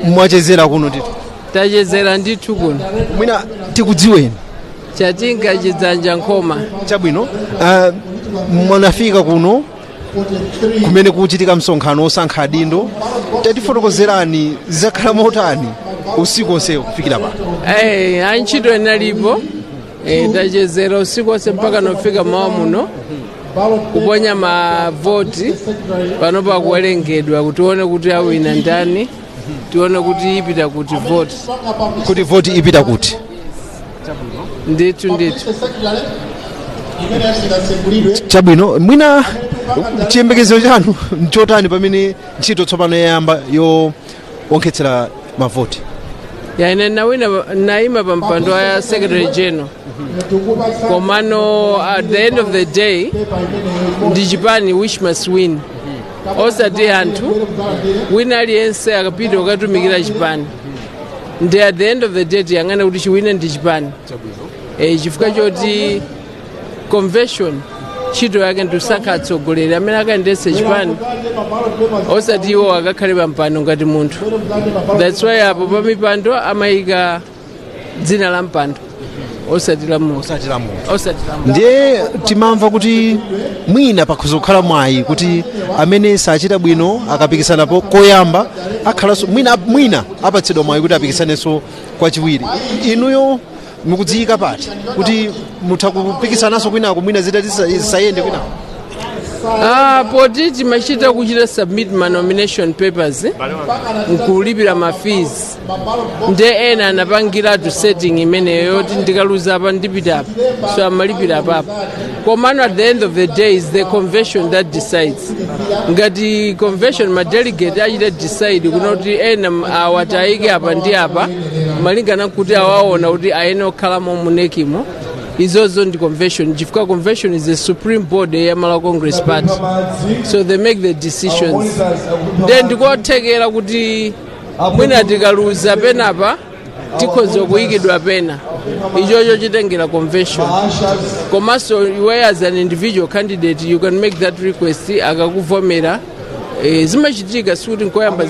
mwachezera kuno ndithu? Tachezera ndithu kuno. Mwina tikudziweni. Chatinga Chidzanja Nkhoma. Chabwino. Mwanafika kuno kumene kuchitika msonkhano osankha adindo, tatifotokozerani zakhala motani usiku onsewo kufikira pano. Eh, antchito inalipo. Tachezera usiku wonse mpaka nofika mawa muno kuponya mavoti. Pano pakuwerengedwa kuti tione kuti awina ndani, tione kuti ipita kuti voti. Kuti voti ipita kuti. Ndithu, ndithu. Chabwino. Mwina chiyembekezo chanu nchotani pamene ntchito tsopano yayamba yoonkhetsera mavoti? Ya, ine nawina, naima pa mpando wa secretary general, komano at the end of the day ndi chipani which must win, osati anthu. Wina aliyense akapita kukatumikira chipani, ndi at the end of the day tiyang'ane kuti chiwine ndi chipani, chifukwa choti convention ntchito yake ndikusankha atsogoleri amene akayendetse chipani, osati iwo akakhale pampando ngati munthu. That's why apo pa mipando amayika dzina la mpando, Osati la munthu. Osati la munthu. Osati la munthu. Ndiye timamva kuti mwina pakhoza kukhala mwayi kuti amene sachita bwino akapikisanapo koyamba akhalanso mwina apatsidwa mwayi kuti apikisanenso kwachiwiri. Inuyo mukudziyika pati kuti mutha kupikisananso kwinako, mwina zitati zisayende kwinako? Ah, poti timachita kuchita submit ma nomination papers, nkulipira ma fees, nde ena anapangiratu setting imeneyo yoti ndikaluza apa ndipita apa, so amalipira apapo. Komano at the end of the day is the convention that decides. Ngati convention ma delegate achita decide kunoti ena awa tayike apa ndi apa, malingana kuti awaona kuti ayenera okhalamo mu NEC mo, izozo ndi convention, chifukwa convention is the supreme body ya Malawi Congress Party, so they make the decisions. Then ndikothekera kuti mwina tikaluza penapa tikhoza kuyikidwa pena. Ichocho chitengera convention. Komanso iwe as an individual candidate, you can make that request, akakuvomera. Zimachitika, sikuti nkoyamba.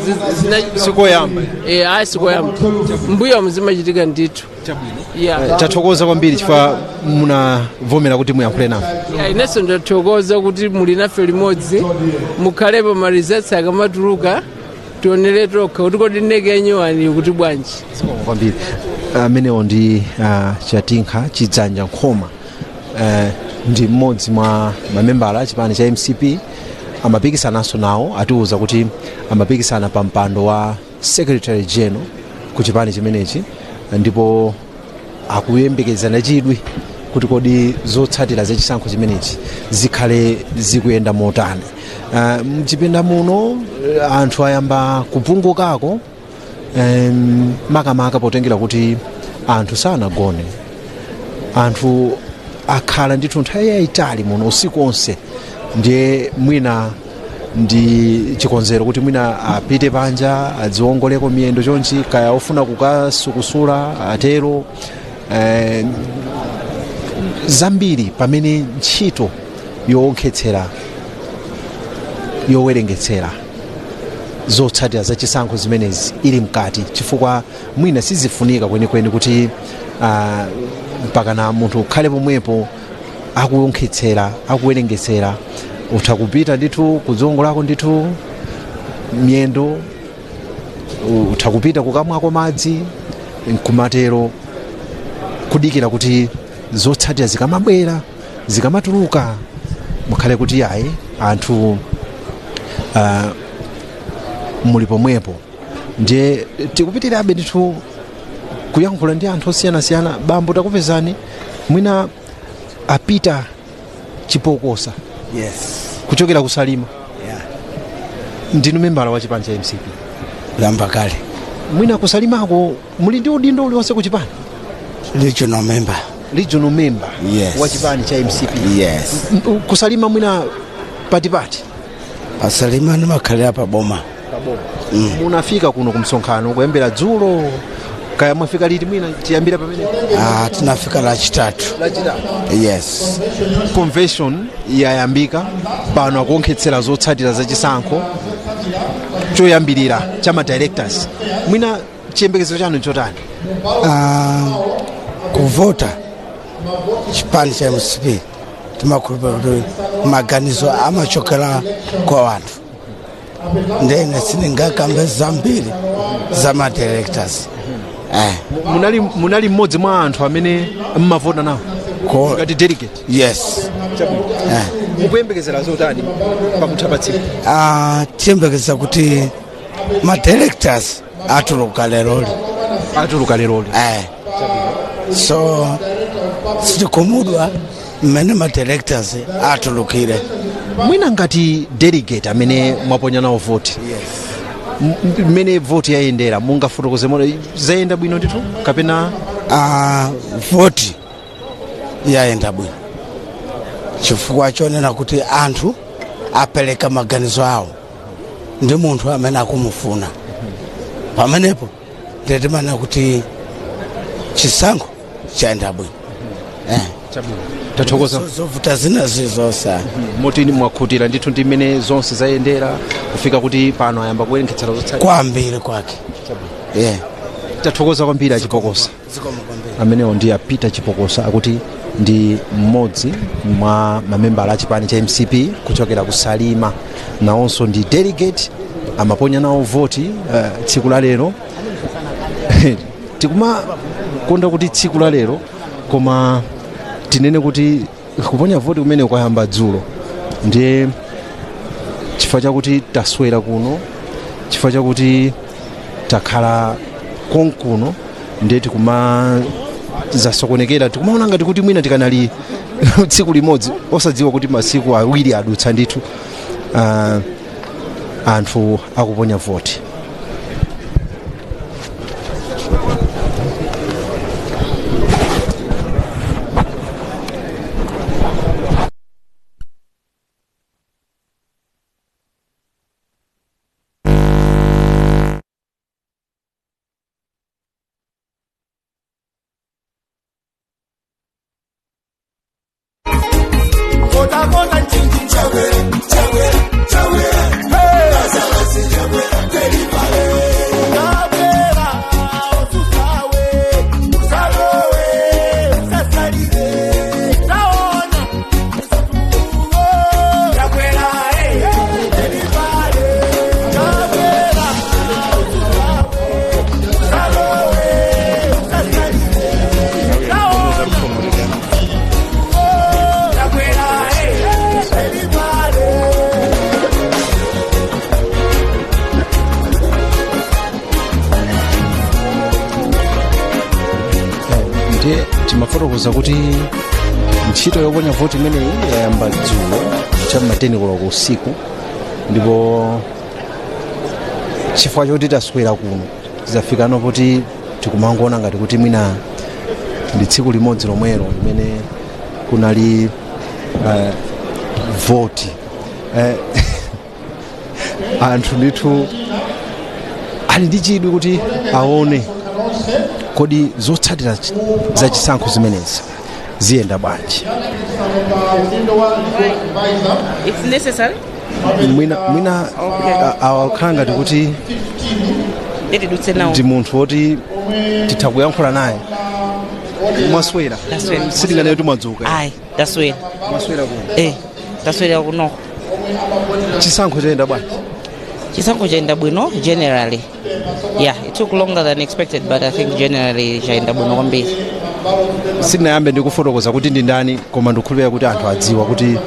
Sikoyamba. Ayi, sikoyamba, mbuyomu zimachitika ndithu, yeah. Tathokoza kwambiri chifukwa munavomera kuti muyankhule nafe. Yeah, inenso ndathokoza kuti muli nafe limodzi. Mukhalepo ma results akamatuluka, tionere tokha kuti kodi NEC yanyuwani kuti bwanji. Kwambiri. Amenewo ndi Chatinkha Chidzanja Nkhoma, ndi mmodzi mwa mamembala a chipani cha MCP. Amapikisananso nawo, atiuza kuti amapikisana pa mpando wa secretary general ku chipani chimenechi, ndipo akuyembekezana chidwi kuti kodi zotsatira zachisankho chimenechi zikhale zikuyenda motani. Mchipinda muno anthu ayamba kupungukako, makamaka potengera kuti anthu sanagone. Anthu akhala ndithu nthawi yayitali muno usiku onse, ndiye mwina ndi chikonzero kuti mwina apite panja adziwongoleko miyendo chonchi, kaya ofuna kukasukusula atero, zambiri, pamene ntchito yowonkhetsera, yowerengetsera zotsatira zachisankho zimenezi ili mkati, chifukwa mwina sizifunika kwenikweni kuti mpakana munthu ukhale pomwepo akuwonkhetsera, akuwerengetsera. Utha kupita ndithu kudziwongolako ndithu miyendo, utha kupita kukamwako madzi, nkumatero, kudikira kuti zotsatira zikamabwera, zikamatuluka, mukhale kuti ayi, anthu muli pomwepo. Ndiye tikupitirabe ndithu kuyankhula ndi anthu osiyanasiyana. Bambo, takupezani, mwina apita Chipokosa? Yes. Kuchokera kuSalima? Yeah. Ndinu membala wa chipani cha MCP? Lamba kale. Mwina kuSalimako muli ndi udindo uliwonse ku chipani? Regional member. Regional member? Yes. Wa chipani cha MCP? Yes. KuSalima mwina patipati? PaSalima ndimakhalira pa boma. Munafika kuno kumsonkhano kuyambira dzulo, kaya mwafika liti? Mwina tiyambira pamene. Ah, tinafika Lachitatu. Lachitatu? Yes. Convention yayambika pano, akuonkhetsera zotsatira zachisankho choyambirira cha ma directors. Mwina chiyembekezo chanu chotani? Ah, kuvota chipani cha MCP, timakhulupirira kuti maganizo amachokera kwa wanthu. Ndene sindingakambe zambiri za ma directors. Munali mmodzi mwa anthu amene mmavota nawo ngati delegate? Yes. Mukuyembekezera zotani pakutha pa tsiku? Ah, tiyembekeza kuti ma directors atuluka leroli. Atuluka leroli? So sitikhumudwa mmene ma directors atulukire. Mwina ngati delegate amene mwaponya nawo voti, mmene voti yayendera, mungafotokoze mono zayenda bwino ndithu kapena? Ah, voti yayenda bwino, chifukwa chonena kuti anthu apereka maganizo awo ndi munthu amene akumufuna. Pamenepo nditimana kuti chisankho chayenda bwino. Tathokoza. Zovuta zina zizonse. Moti mwakhutira ndithu ndi mmene zonse zayendera kufika kuti pano ayamba kuwerengetsera zotsatira? Kwambiri kwake, yeah. Tathokoza kwambiri, Achipokosa. Zikomo kwambiri. Amenewo ndi a Peter Chipokosa, akuti ndi mmodzi mwa mamembala a chipani cha MCP kuchokera ku Salima. Nawonso ndi delegate, amaponya nawo voti tsiku la lero. Tikumakonda kuti tsiku la lero, koma tinene kuti kuponya voti kumene kwayamba dzulo. Ndiye chifukwa chakuti taswera kuno, chifukwa chakuti takhala konkuno, ndiye tikuma zasokonekera, tikumaona ngati kuti mwina tikanali tsiku limodzi, osadziwa kuti masiku 2 adutsa ndithu anthu akuponya voti. Kota kota nchinchi Chakwera, Chakwera, Chakwera. Hey! Chakwera, Telipale. Chakwera, ususawe, usalowe, usasalile. Taona, Chakwera, hey, Telipale. Chakwera, ususawe, usalowe, usasalile. Taona, Chakwera, hey, Telipale. Ndiye timafotokoza kuti ntchito yoponya voti imeneyi yayamba dzulo cham'ma 10 koloko usiku, ndipo chifukwa choti taswera kuno zafikano kuti tikumangoona ngati kuti mwina ndi tsiku limodzi lomwelo limene kunali voti. Anthu ndithu ali ndi chidwi kuti aone kodi zotsatira za chisankho zimenezi ziyenda bwanji. It's necessary. Mwina awakhala ngati kuti Nditidutse nawo. ndi munthu woti titha kuyankhula naye. Mwaswera? Taswera. Sitinganeyo timadzuka. Ayi, taswera. Mwaswera kuno? Eh, taswera kunoko. Chisankho chayenda bwanji? Chisankho chayenda bwino generally. Yeah, it took longer than expected, but I think generally chayenda bwino kwambiri. Sitinayambe ndikufotokoza kuti ndi ndani, koma ndikukhulupirira kuti anthu adziwa kuti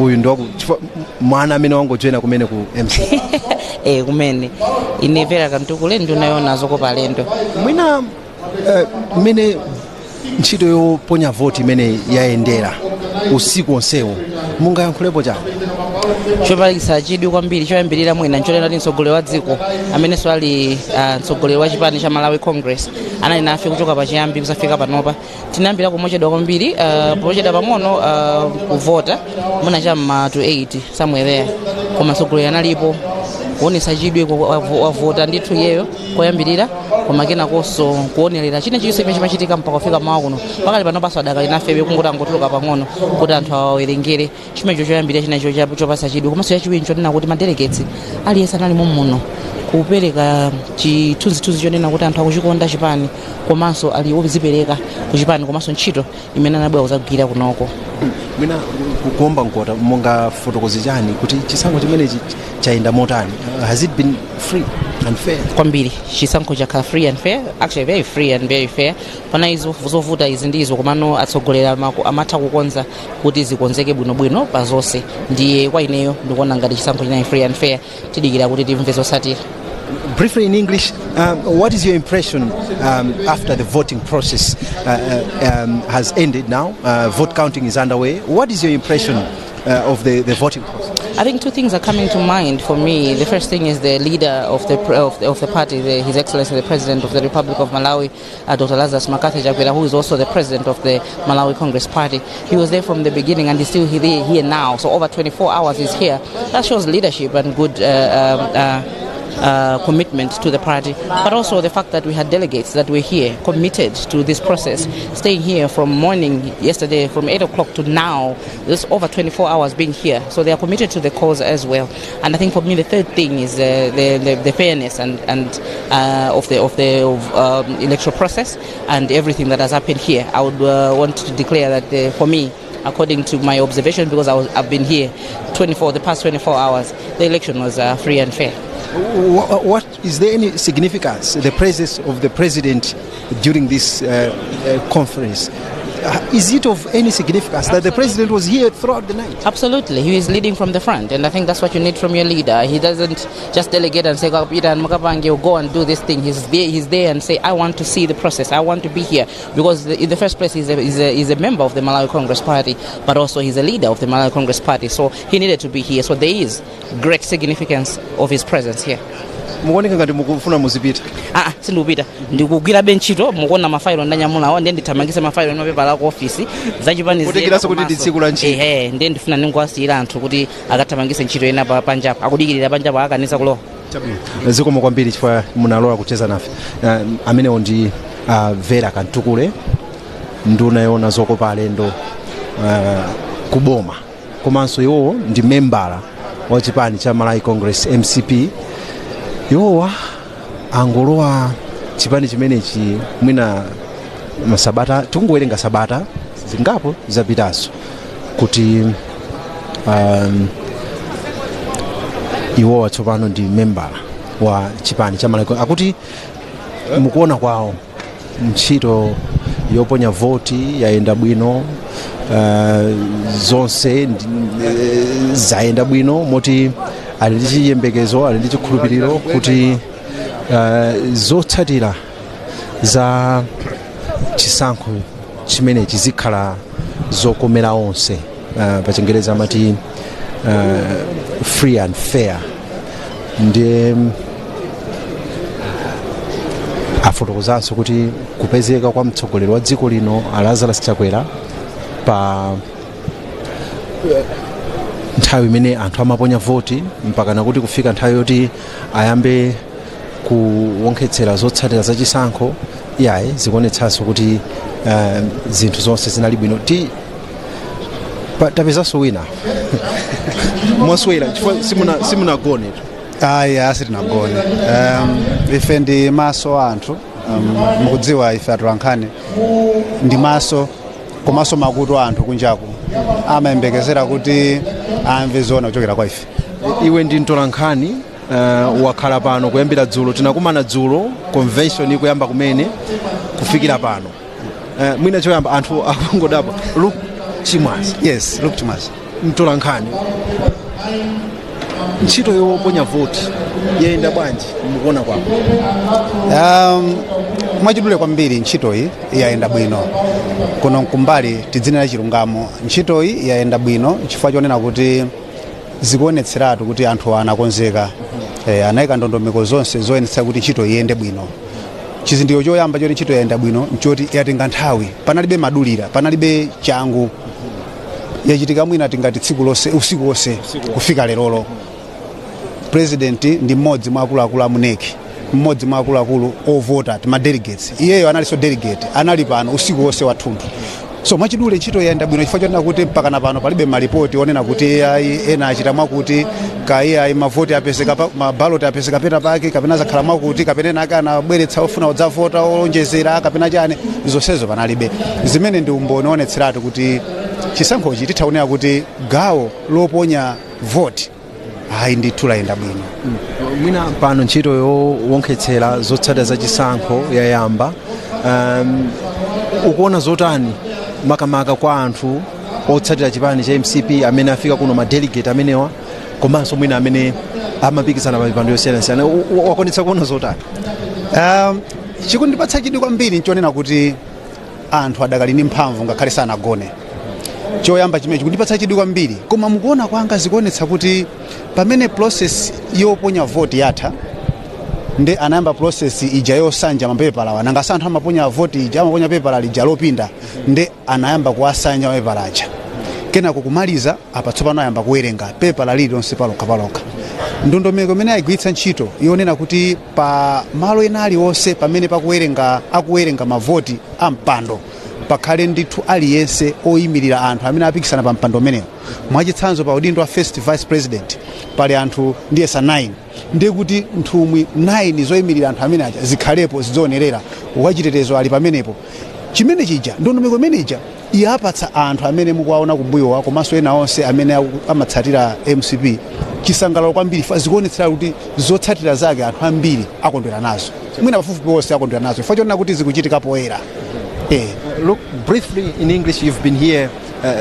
uyu ndi chifukwa mwana amene wangojoyina kumene ku MC. Eh, kumene ine Vera Kantukule ndinayo zokopa alendo. Mwina mmene ntchito yoponya voti imene yayendera usiku onsewo, mungayankhulepo chani? Chopangitsa chidwi kwambiri choyambirira mwina nchonena kuti mtsogoleri wa dziko amenenso ali mtsogoleri wa chipani cha Malawi Congress anali nafe kuchoka pachiyambi kusafika panopa. Tinayambira kumochedwa kwambiri, pochedwa pang'ono kuvota mwina cham'ma to 8 somewhere there, koma mtsogoleri analipo kuonesa chidwi, wavota ndithu iyeyo koyambirira, koma kenakonso kuonerera china chilichonse chimene chimachitika mpaka kufika mawa kuno. Pakali pano paso adakali nafebe, kungoti angotuluka pang'ono kuti anthu awawerengere. Chimenecho choyambirira chinacho chopasa chidwi. Komanso chachiwiri nchonena kuti madelegates aliyense analimo muno kupereka chithunzithunzi chonena kuti anthu akuchikonda chipani, komanso ali ozipereka kuchipani, komanso ntchito imene anabwera kuzagwira kunoko. Mwina kuomba mkota, mungafotokoze chani kuti chisankho chimenechi chayenda motani? Has it been free and fair? Kwambiri, chisankho chakhala free and fair, actually very free and very fair. Pana izo zovuta izi ndizo, komano atsogoleri amatha kukonza kuti zikonzeke bwinobwino pa zonse. Ndiye kwa ineyo ndikuona ngati chisankho chinali free and fair. Tidikira kuti timve zotsatira. Briefly in English, what is your impression after the voting process has ended now? Vote counting is underway. What is your impression of the voting process? I think two things are coming to mind for me. The first thing is the leader of the party, His Excellency the President of the Republic of Malawi, Dr. Lazarus McCarthy Chakwera, who is also the president of the Malawi Congress Party. He was there from the beginning and he's still here now. So over 24 hours he's here. That shows leadership and good Commitment to the party, but also the fact that we had delegates that were here committed to this process, staying here from morning yesterday from 8 o'clock to now, this over 24 hours being here. So they are committed to the cause as well. And I think for me the third thing is the fairness and of the electoral process and everything that has happened here. I would want to declare that for me, according to my observation, because I've been here 24 the past 24 hours, the election was free and fair. What is there any significance, the presence of the president during this conference? Is it of any significance that the president was here throughout the night? Absolutely. He is leading from the front, and I think that's what you need from your leader. He doesn't just delegate and say, "Go, Peter and mukapange, go and do this thing." He's there and say, "I want to see the process. I want to be here." Because in the first place, he's a member of the Malawi Congress Party, but also he's a leader of the Malawi Congress Party. So he needed to be here. So there is great significance of his presence here. Mukuoneka ngati mukufuna muzipita. Ah, sindikupita, ndikugwirabe ntchito. Mukuona mafailo ndanyamulawo, ndiye ndithamangise mafailo ndi mapepala aku ofisi zachipani. Kutengeranso kuti ndi tsiku la ntchito. Ehe, ndiye ndifuna ndingowasiyira anthu kuti akathamangise ntchito ina panjapo, akudikirira panjapo, akanisa kulowa. Zikomo kwambiri chifukwa munalola kucheza nafe. Amenewo ndi Vera Kantukule, nduna yoona zokopa alendo kuboma, komanso iwowo ndi membala wa chipani cha Malawi Congress, MCP. Iwowa angolowa chipani chimenechi mwina masabata, tikungowerenga sabata zingapo zapitazo kuti iwowa tsopano ndi membala wa chipani cha Malawi. Akuti mukuona kwawo ntchito yoponya voti yayenda bwino, zonse zayenda bwino, moti ali ndi chiyembekezo, ali ndi chikhulupiriro kuti zotsatira za chisankho chimenechi zikhala zokomera onse, pa Chingereza amati free and fair. Ndiye afotokozanso kuti kupezeka kwa mtsogoleri wa dziko lino, Lazarus Chakwera, pa nthawi imene anthu amaponya voti mpaka nakuti kufika nthawi yoti ayambe kuwonkhetsera zotsatira zachisankho, yayi, zikuonetsanso kuti zinthu zonse zinali bwino. Tapezanso wina. Mwaswera? Chifukwa simunagone. Ayi, sitinagone. Ife ndi maso a anthu. Mukudziwa ife atolankhani ndi maso komanso makutu a anthu kunjaku, amayembekezera kuti amve zoona kuchokera kwa ife. Iwe ndi mtolankhani, wakhala pano kuyambira dzulo, tinakumana dzulo convention ikuyamba kumene kufikira pano. Mwina choyamba, anthu akungodabwa, Luke Chimwaza? Yes, Luke Chimwaza. Mtolankhani, ntchito yoponya voti yayenda bwanji mukuona kwako? Mwachidule kwambiri, ntchitoyi yayenda bwino. Kuno nkumbali tidzinena chilungamo, ntchitoyi yayenda bwino chifukwa chonena kuti zikuonetseratu kuti anthu anakonzeka, anayika ndondomeko zonse zoyenetsa kuti ntchito iyende bwino. Chizindikiro choyamba choti ntchito yayenda bwino nchoti yatenga nthawi, panalibe madulira, panalibe changu, yachitika mwina tingati tsiku lonse, usiku wonse kufika lerolo. President ndi mmodzi mwa akuluakulu a mu NEC, mmodzi mwa akuluakulu ovota, ma delegates. Iyeyo analinso delegate, anali pano usiku wonse wathunthu. So mwachidule, ntchito yayenda bwino chifukwa chonena kuti mpaka na pano palibe malipoti onena kuti ayi, ena achita mwakuti, kayi ayi, mavoti apezeka mabaloti apezeka pena pake, kapena zakhala mwakuti, kapena ena ake anabweretsa ofuna kudzavota olonjezera, kapena chani. Zonsezo panalibe, zimene ndi umboni onetseratu kuti chisankhochi tithaonera kuti gawo loponya voti, ayi ndithu, layenda bwino. Mwina pano ntchito yowonkhetsera zotsatira za chisankho yayamba. Ukuona zotani makamaka kwa anthu otsatira chipani cha MCP amene afika kuno, madelegate amenewa, komanso mwina amene amapikisana pa mipando yosiyanasiyana? Wakwanitsa kuona zotani? Chikundipatsa chidwi kwambiri nchonena kuti anthu adakali ndi mphamvu ngakhale sanagone. Choyamba chimene chikundipatsa chidwi kwambiri, koma mukuona kwanga zikuonetsa kuti pamene process yoponya voti yatha, ndi anayamba process ija yosanja mapepala. Nanga anthu amaponya voti ija, amaponya pepala lija lopinda, ndi anayamba kuwasanja mapepala aja, kenako kumaliza. Apa tsopano ayamba kuwerenga pepala lililonse palokha palokha. Ndondomeko imene ayigwiritsa ntchito yonena kuti pa malo ena aliwonse pamene pakuwerenga, akuwerenga mavoti a mpando, pakhale ndithu aliyense oyimirira anthu amene apikisana pa mpando umenewo. Mwachitsanzo, pa udindo wa first vice president pali anthu ndiyesa 9, ndiye kuti nthumwi 9 zoyimirira anthu amene aja zikhalepo, zidzonerera, wachitetezo ali pamenepo. Chimene chija, ndondomeko imeneja iyapatsa anthu amene mukuwaona kumbuyowa komanso ena onse amene amatsatira MCP chisangalalo kwambiri. Fa zikuonetsera kuti zotsatira zake anthu ambiri akondwera nazo, mwina pafupifupi onse akondwera nazo, chifukwa chonena kuti zikuchitika poyera. Look, briefly in English, you've been here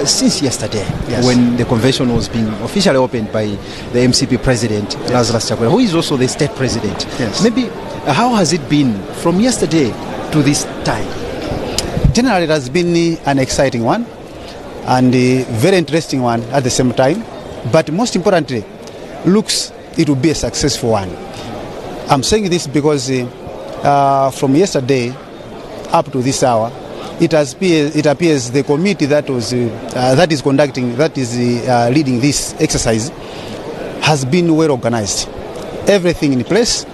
since yesterday Yes. when the convention was being officially opened by the MCP president, Lazarus Chakwera, who is also the state president. Yes. Maybe how has it been from yesterday to this time? Generally, it has been an exciting one and a very interesting one at the same time. But most importantly, looks it will be a successful one. I'm saying this because from yesterday up to this hour, it appears the committee that is conducting, that is leading this exercise has been well organized. Everything in place.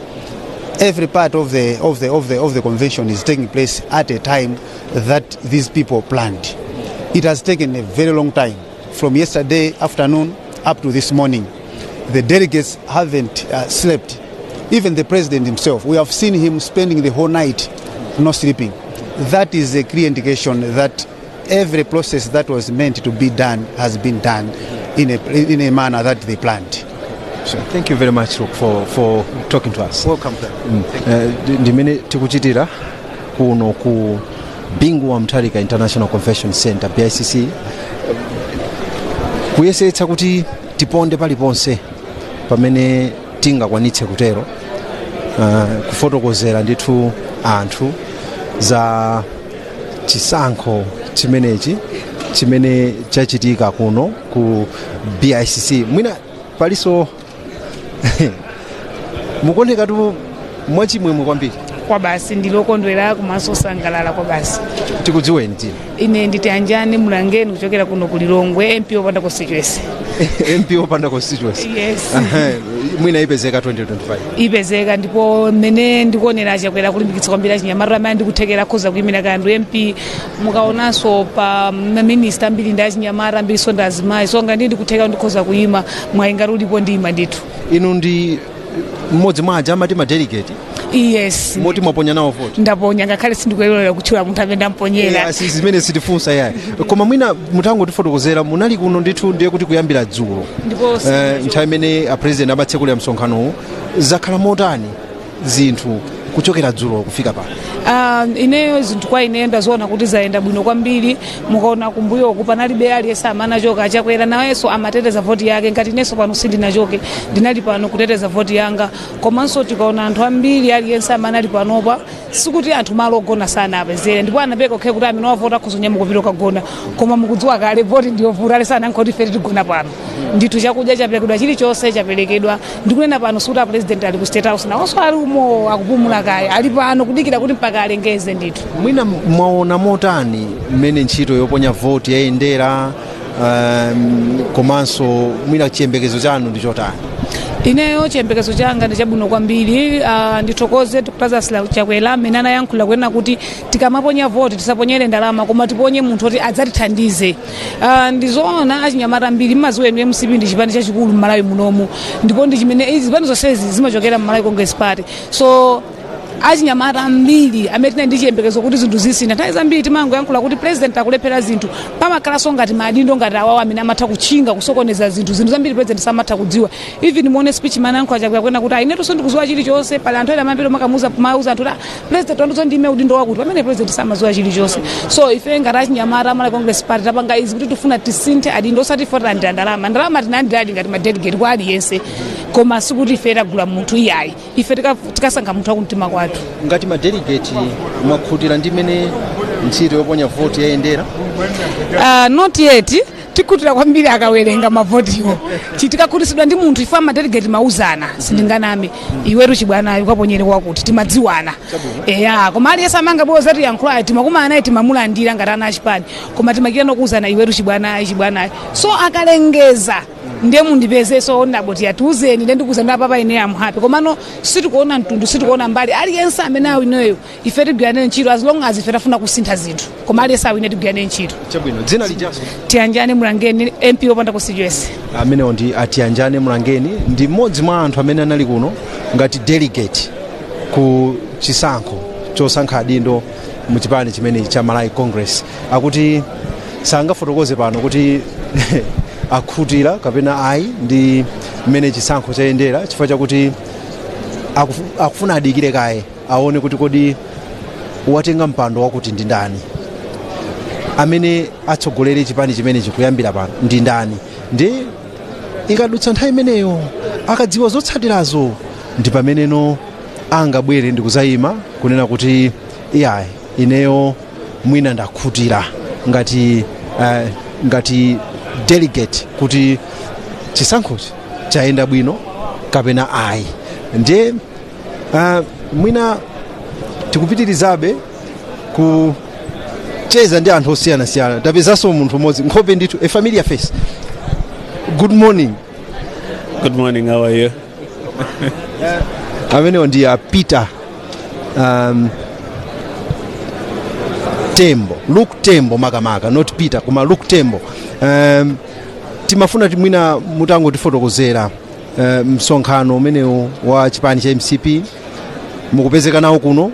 Every part of the convention is taking place at a time that these people planned. It has taken a very long time, from yesterday afternoon up to this morning. The delegates haven't slept. Even the president himself, we have seen him spending the whole night not sleeping. That is a clear indication that every process that was meant to be done has been done in a manner that they planned. So, thank you very much, Luke, for talking to us. Welcome. Ndimene tikuchitira kuno ku Bingu wa Mutharika International Convention Center, BICC, kuyesetsa kuti tiponde paliponse pamene tingakwanitse kutero, kufotokozera ndithu anthu za chisankho chimenechi chimene chachitika kuno ku BICC. Mwina palinso mukuonekatu mwachimwemwe kwambiri. Kwa basi, ndilokondwera komanso sangalala kwa basi. Tikudziweni dzina. Ine nditi Anjani Mulangeni, kuchokera kuno ku Lilongwe, MP wopanda constituency. MP wopanda constituency? Yes. Mwina ipezeka 2025? Ipezeka, ndipo mmene ndikuonera, Chakwera kulimbikitsa kwambiri achinyamata amene ndikuthekera akhoza kuyimira kandu MP. Mukaonanso pa maminista ambiri ndi achinyamata, ambiriso ndi azimayi, so ngati ndikuthekera ndikhoza kuyima, mwayi ngati ulipo ndiyima ndithu. Inu ndi mmodzi mwa aja amati madelegate? Yes. Moti mwaponya nawo voti? Ndaponya, ngakhale sindikuyenera kutchula munthu amene ndamponyera. Si zimene sitifunsa yayi, koma mwina mutangotifotokozera, munali kuno ndithu ndiye kuti kuyambira dzulo? Ndipo nthawi imene a president amatsekulira msonkhanowu, zakhala motani zinthu kuchokera dzulo kufika pano? Ineyo zinthu kwa ineyo ndaziona kuti zayenda bwino kwambiri. Mukaona kumbuyoku panalibe aliyense amene achoka. Achakwera nawenso amateteza voti yake, ngati inenso pano sindinachoke, ndinali pano kuteteza voti yanga. Komanso tikaona anthu ambiri, aliyense amene ali panopa, sikuti anthu malo ogona sana apezere, ndipo anapeka okhe kuti amene wavota akhoza kunyamuka kupita kukagona, koma mukudziwa kale voti ndiyovuta, ali sana nkhoti ife tigona pano ndithu. Chakudya chaperekedwa, chilichonse chaperekedwa. Ndikunena pano sikuti a president ali ku State House, nawonso ali umo akupumula kaya, ali pano kudikira kuti mpaka alengeze ndithu. Mwina mwaona motani mmene ntchito yoponya voti yayendera, komanso mwina chiyembekezo chanu ndi chotani? Ineyo chiyembekezo changa ndi chabwino kwambiri. Ndithokoze Dr Lazarus Chakwera amene anayankhula kunena kuti tikamaponya voti tisaponyere ndalama, koma tiponye munthu oti adzatithandize. Ndizoona achinyamata ambiri mmaziwa enu, MCP ndi chipani chachikulu m'Malawi munomu, ndipo ndi chimene izi zipani zonsezi zimachokera m'Malawi Congress Party. So achinyamata ambiri amene tinali ndi chiyembekezo kuti zinthu zisintha, nthawi zambiri timangoyankhula kuti president akulephera zinthu, pamakhalanso ngati madindo ngati awawo amene amatha kutchinga, kusokoneza zinthu. Zinthu zambiri president samatha kudziwa. Even muone speech imene anayankhula Chakwera kwena kuti ainetu ndikudziwa chilichonse, pali anthu ena amapita makamuza mauza anthu kuti, "Ah, president wandizo ndime udindo wakuti," pamene president samadziwa chilichonse. So ife ngati achinyamata Amalawi Congress Party tapanga izi kuti tifuna tisinthe adindo, osati ife talandira ndalama. Ndalama tinalandiradi ngati madelegate kwa aliyense, koma sikuti ife tagula munthu iyayi. Ife tikasankha munthu wakumtima kwathu. Ngati madelegate, mwakhutira ndi mmene ntchito yoponya voti yayendera? Not yet. Tikhutira kwambiri akawerenga mavotiwo. Tikakhutisidwa ndi munthu, ife amadelegate mauzana, sindinganame, iwetu chibwanayo ukaponyere kwakuti, timadziwana eya. Koma aliyense amanga bwo zati yankhulayo, timakumana naye, timamulandira ngati ana achipani, koma timakira nokuuzana, iwetu chibwanayi, chibwanayi. So akalengeza Ndiye mundipezeso, honorable, tiyatiuzeni. Ndiye ndikuza ndi apapa, ine am happy. Komano sitikuona mtundu, sitikuona mbali. Aliyense amene awineyo, ife tigwirane ntchito, as long as ife tafuna kusintha zinthu. Koma aliyense awine, tigwirane ntchito. Chabwino, dzina lijaso? Tiyanjane Mulangeni, MP wopanda constituency. Amenewo ndi Atiyanjane Mulangeni, ndi mmodzi mwa anthu amene anali kuno ngati delegate ku chisankho chosankha adindo mu chipani chimenechi cha Malawi Congress. Akuti sangafotokoze pano kuti akhutira kapena ayi ndi mmene chisankho chayendera, chifukwa chakuti akufuna adikire kaye aone kuti kodi watenga mpando wakuti ndi ndani, amene atsogolere chipani chimenechi kuyambira pano ndi ndani. Ndi ikadutsa nthawi imeneyo, akadziwa zotsatirazo, ndi pameneno angabwere ndi kuzayima kunena kuti iyayi, ineyo mwina ndakhutira ngati delegate kuti chisankhochi chayenda bwino kapena ayi. Ndiye mwina tikupitirizabe kucheza ndi anthu osiyanasiyana. Tapezanso munthu mmodzi, nkhope ndithu a familiar face. Good morning. Good morning, how are you? Amenewo ndi a Peter Tembo, Luke Tembo makamaka, not Peter koma Luke Tembo. Timafuna mwina mutangotifotokozera msonkhano umenewu wa chipani cha MCP mukupezeka nawo kuno,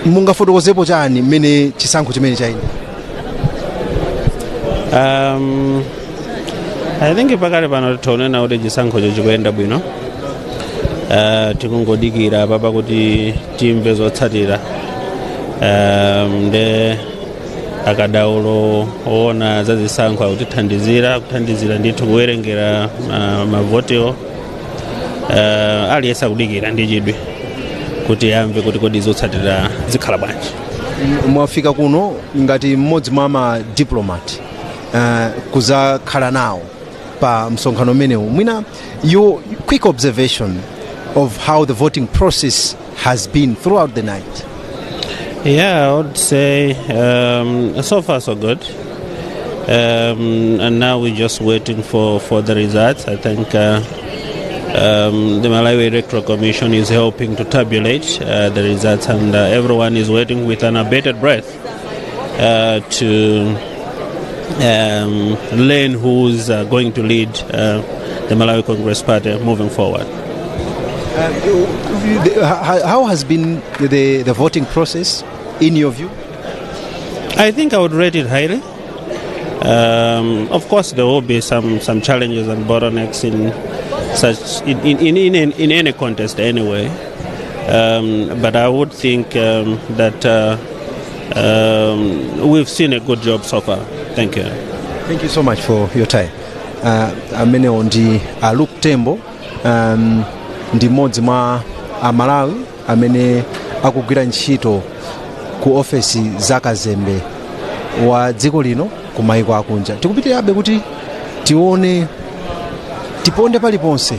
mungafotokozepo chani mmene chisankho chimene chayenda? I think pakali pano tionena kuti chisankhocho chikuyenda bwino. Tikungodikira papa kuti timve zotsatira. Nde akadaulo oona za zisankho akutithandizira, kuthandizira ndithu kuwerengera mavotiwo. Aliyense akudikira ndi chidwi kuti amve kuti kodi zotsatira zikhala bwanji. Mwafika kuno ngati mmodzi mwa ma diplomat kuzakhala nawo pa msonkhano umenewu. Mwina your quick observation of how the voting process has been throughout the night? Yeah, I would say so far so good. And now we're just waiting for the results. I think the Malawi Electoral Commission is helping to tabulate the results, and everyone is waiting with an abated breath to learn who's going to lead the Malawi Congress Party moving forward. How has been the voting process in your view? I think I would rate it highly. Of course, there will be some challenges and bottlenecks in such in any contest anyway. But I would think that we've seen a good job so far. Thank you. Thank you so much for your time. Amenewo ndi a Luke Tembo, ndi mmodzi mwa Amalawi amene akugwira ntchito ku ofesi za kazembe wa dziko lino ku mayiko akunja. Tikupitirabe kuti tione, tiponde paliponse.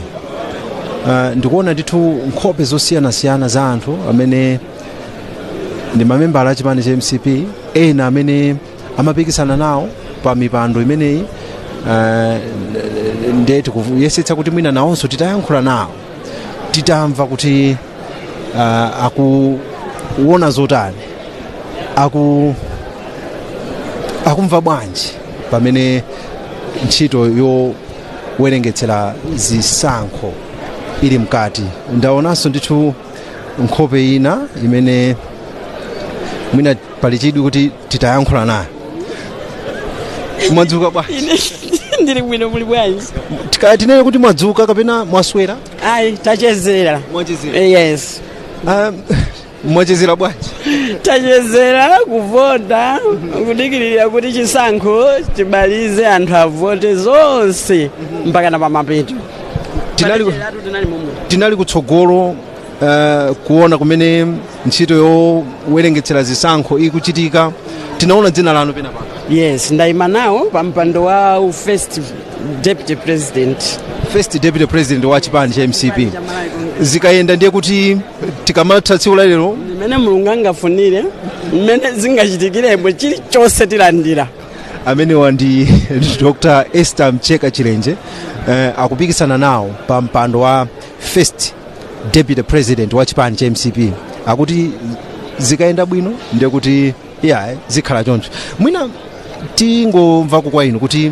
Ndikuona ndithu nkhope zosiyanasiyana za anthu amene ndi mamembala a chipani cha MCP, ena amene amapikisana nawo pa mipando imeneyi. Ndiye tikuyesetsa kuti mwina nawonso titayankhula nawo, titamva kuti akuona zotani, akumva bwanji pamene ntchito yowerengetsera zisankho ili mkati. Ndaonanso ndithu nkhope ina imene mwina pali chidwi kuti titayankhula nayo. Mwadzuka bwanji? Ine ndili bwino, muli bwanji? Tikaya tinene kuti mwadzuka kapena mwaswera? Ayi, tachezera. Mwachezera? Yes. Mwachezera bwanji? Tachezera kuvota, kudikirira kuti chisankho chimalize, anthu avote zonse mpaka na pamapeto. Tinali momwe. Tinali kutsogolo kuona kumene ntchito yowerengetsera zisankho ikuchitika. Tinaona dzina lanu pena paka. Yes, ndayima nawo pa mpando wa first deputy president. First deputy president wa chipani cha MCP. Zikayenda ndiye kuti tikamatha tsiku la lero? Mmene Mulungu angafunire, mmene zingachitikiremo, chilichonse tilandira. Amenewa ndi Dr Esther Mcheka Chilenje, akupikisana nawo pa mpando wa first deputy president wa chipani cha MCP. Akuti zikayenda bwino ndiye kuti iya zikhala choncho. Mwina tingomvako kwa inu kuti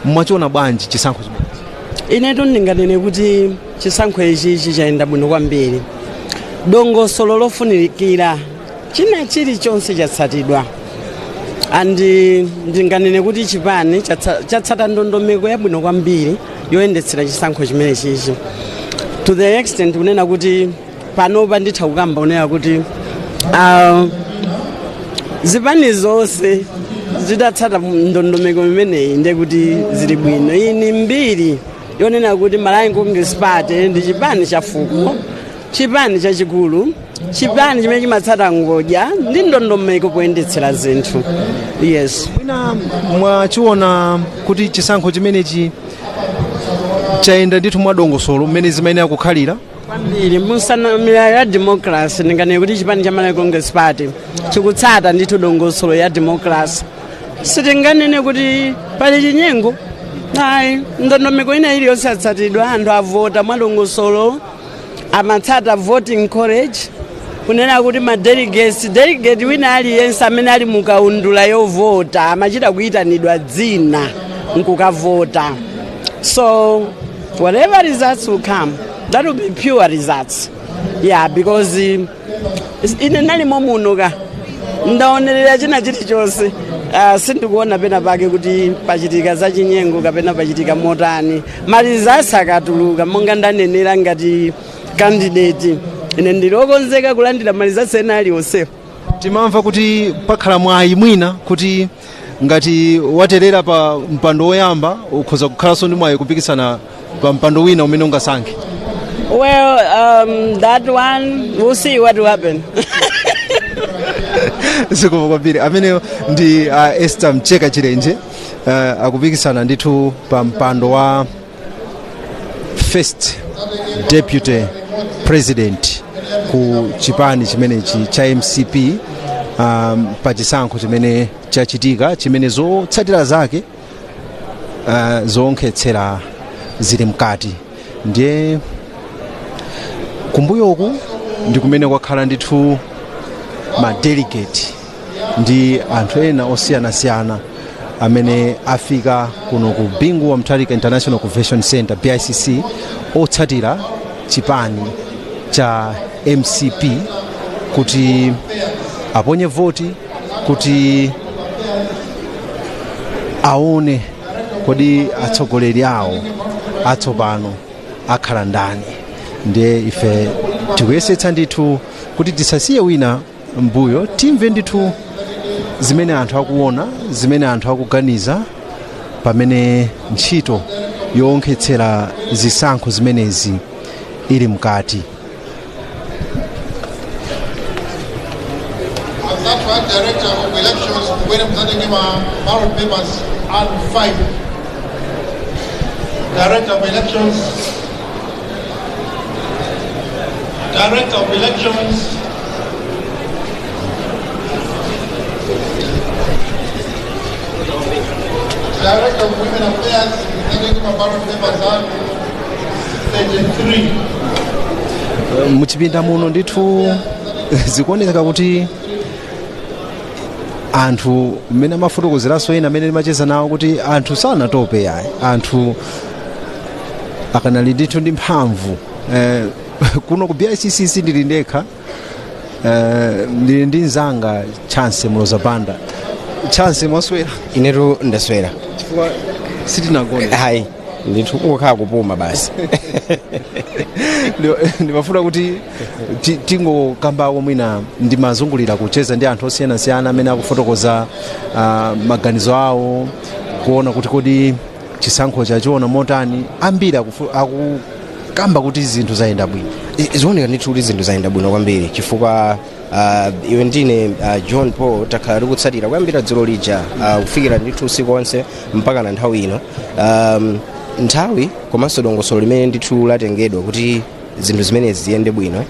mwachiona bwanji chisankho chimene? Inetu ndinganene kuti chisankho ichichi chayenda bwino kwambiri. Dongosolo lofunikira china chilichonse chatsatidwa, and ndinganene kuti chipani chatsata ndondomeko yabwino kwambiri yoyendetsera chisankho chimene chichi, to the extent kunena kuti panopa nditha kukamba kunena kuti zipani zonse zidatsata ndondomeko imeneyi ndiye kuti zili bwino. Iyi ni mbiri yonena kuti Malawi Congress Party ndi chipani cha fuko, chipani chachikulu, chipani chimene chimatsata ngodya ndi ndondomeko poyendetsera zinthu, yes. Mwina mwachiona kuti chisankho chimenechi chayenda ndithu mwadongosolo mmene zimayenera kukhalira? Kwambiri. Musanamira ya democracy, ndinganene kuti chipani cha Malawi Congress Party chikutsata ndithu dongosolo ya democracy. Sitinganene kuti pali chinyengo, ayi. Ndondomeko ina iliyonse yatsatidwa. Anthu avota mwadongosolo, amatsata voting college, kunena kuti ma delegates, delegate wina aliyense amene ali mukaundula yovota amachita kuyitanidwa dzina nkukavota. So whatever results will come, that will be pure results, yeah, because ine nalimo muno ka ndaonerera china chilichonse. Sindikuona pena pake kuti pachitika zachinyengo kapena pachitika motani. Ma results akatuluka, monga ndanenera, ngati candidate ine ndilokonzeka kulandira ma results ena aliwonsewo. Timamva kuti pakhala mwayi mwina kuti ngati waterera pa mpando woyamba ukhoza kukhalanso ndi mwayi kupikisana pa mpando wina umene ungasankhe. Well, that one, we'll see what will happen. Zikomo kwambiri. Ameneyo ndi Esther Mcheka Chilenje, akupikisana ndithu pa mpando wa first deputy president ku chipani chimenechi cha MCP, pa chisankho chimene chachitika chimene zotsatira zake zoonkhetsera zili mkati. Ndiye kumbuyoku ndi kumene kwakhala ndithu ma delegate ndi anthu ena osiyanasiyana amene afika kuno ku Bingu wa Mutharika International Convention Center, BICC, otsatira chipani cha MCP kuti aponye voti, kuti aone kodi atsogoleri awo atsopano akhala ndani. Ndiye ife tikuyesetsa ndithu kuti tisasiye wina mbuyo, timve ndithu zimene anthu akuona, zimene anthu akuganiza pamene ntchito yoonkhetsera zisankho zimenezi ili mkati. Anzathu a Director of Elections, kubwere muzatenge ma ballot papers anu 5. Director of Elections, Director of Elections. Director of Women Affairs, muzatenge ma ballot papers anu 33. Muchipinda muno ndithu zikuoneka kuti anthu, mmene amafotokozeranso ena amene ndimacheza nawo, kuti anthu sanatope yayi, anthu akanali ndithu ndi mphamvu. Kuno ku BICC ndili ndekha, ndili ndi mzanga Chance Mlozapanda. Chance, mwaswera? Inetu ndaswera. Chifukwa sitinagone. Hayi ndithu, kungokhala kupuma basi. Ndimafuna kuti tingokambako mwina. Ndimazungulira kucheza ndi anthu osiyanasiyana amene akufotokoza maganizo awo, kuona kuti kodi chisankho chachiona motani. Ambiri akukamba kuti zinthu zayenda bwino. Zioneka ndithu kuti zinthu zayenda bwino kwambiri, chifukwa iwe ndine John Paul takhala tikutsatira kuyambira dzulo lija kufikira ndithu usiku onse mpaka na nthawi ino, nthawi komanso dongosolo limene ndithu latengedwa kuti zinthu zimenezi ziyende bwino.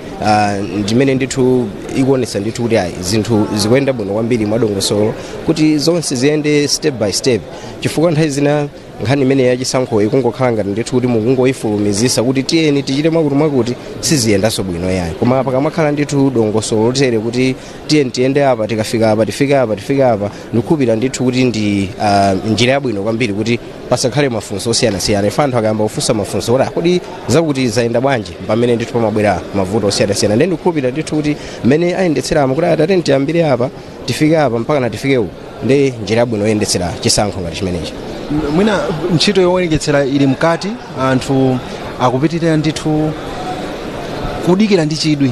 Ndimene ndithu ikuonetsa ndithu kuti ayi, zinthu zikuyenda bwino kwambiri mwadongosolo, kuti zonse ziyende step by step, chifukwa nthawi zina nkhani imene yachisankho ikungokhala ngati ndithu kuti mukungoyifulumizisa kuti tiyeni tichite mwakuti mwakuti, siziyendanso bwino yayi. Koma pakamakhala ndithu dongosolo lotere kuti tiyeni tiyende apa, tikafika apa, tifike apa, tifike apa, ndikukhulupirira ndithu kuti ndi njira yabwino kwambiri kuti pasakhale mafunso osiyanasiyana. Ife anthu akayamba kufunsa mafunso kuti, "Ah, kodi zakuti zayenda bwanji?" pamene ndithu pamabwera mavuto osiyanasiyana. Ndiye ndikukhulupirira ndithu kuti mmene ayendetseramo kuti atate tiyambire apa, tifike apa, mpaka na tifike uku, ndi njira yabwino yoyendetsera chisankho ngati chimenechi. Mwina ntchito yowerengetsera ili mkati, anthu akupitirira ndithu kudikira ndi chidwi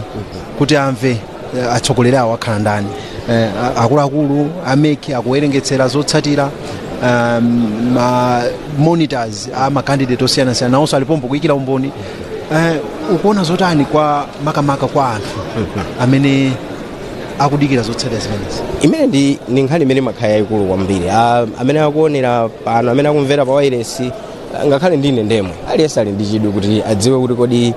kuti amve atsogoleri awo akhala ndani. Akuluakulu a MEC akuwerengetsera zotsatira, ma monitors a ma candidate osiyanasiyana nawonso alipompo kuyikira umboni. Ukuona zotani kwa makamaka kwa anthu amene akudikira zotsatira zimenezi? Imene ndi nkhani imene imakhala yayikulu kwambiri. Amene akuonera pano, amene akumvera pa wailesi, ngakhale ndine ndemwe, aliyense ali ndi chidwi kuti adziwe kuti kodi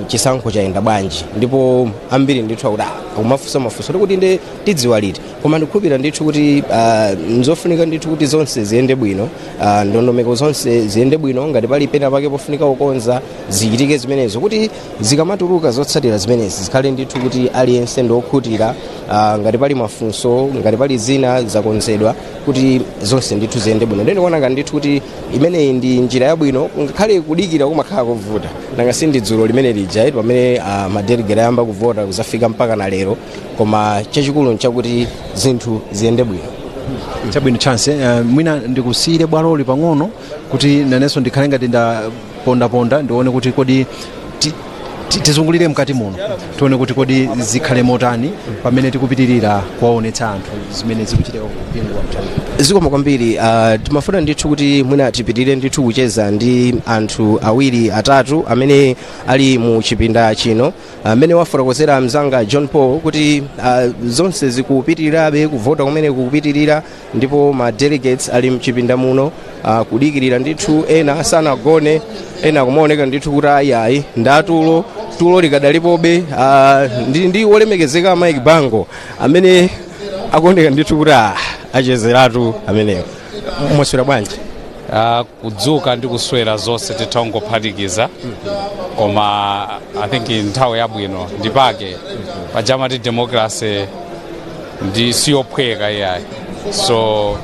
chisankho chayenda bwanji. Ndipo ambiri ndithu akuti akumafunsa mafunso kuti nde tidziwa liti? Koma ndikukhulupirira ndithu kuti nzofunika ndithu kuti zonse ziyende bwino, ndondomeko zonse ziyende bwino. Ngati pali pena pake pofunika kukonza, zichitike zimenezo, kuti zikamatuluka zotsatira zimenezi zikhale ndithu kuti aliyense ndiokhutira. Ngati pali mafunso, ngati pali zina zakonzedwa, kuti zonse ndithu ziyende bwino. Ndiye ndikuona ngati ndithu kuti imeneyi ndi njira yabwino, ngakhale kudikira kumakhala kovuta. Nanga si ndi dzulo limene lija pamene ma delegate ayamba kuvota kuzafika mpaka na lero, koma chachikulu nchakuti zinthu ziyende bwino. Chabwino, Chance, mwina ndikusiyire bwaloli pang'ono kuti nanenso ndikhale ngati ndapondaponda, ndione kuti kodi tizungulire mkati muno, tione kuti kodi zikhale motani pamene tikupitirira kuwaonetsa anthu zimene zikuchitika ku Bingu wa Mutharika. Zikomo kwambiri. Timafuna ndithu kuti mwina tipitirire ndithu kucheza ndi anthu awiri atatu amene ali mu chipinda chino. Amene wafotokozera mzanga John Paul kuti zonse zikupitirirabe, kuvota kumene kukupitirira, ndipo ma delegates ali mchipinda muno kudikirira ndithu. Ena sanagone, ena kumaoneka ndithu kuti ayi ayi, ndatulo tulo likadalipobe. Ndi wolemekezeka Mike Bango amene akuoneka ndithu kuti achezeratu amenewo. Mwaswera bwanji? Kudzuka ndi kuswera zonse titha kungophatikiza, koma I think nthawi yabwino ndipake pajamati democracy ndi siyophweka iyayi. So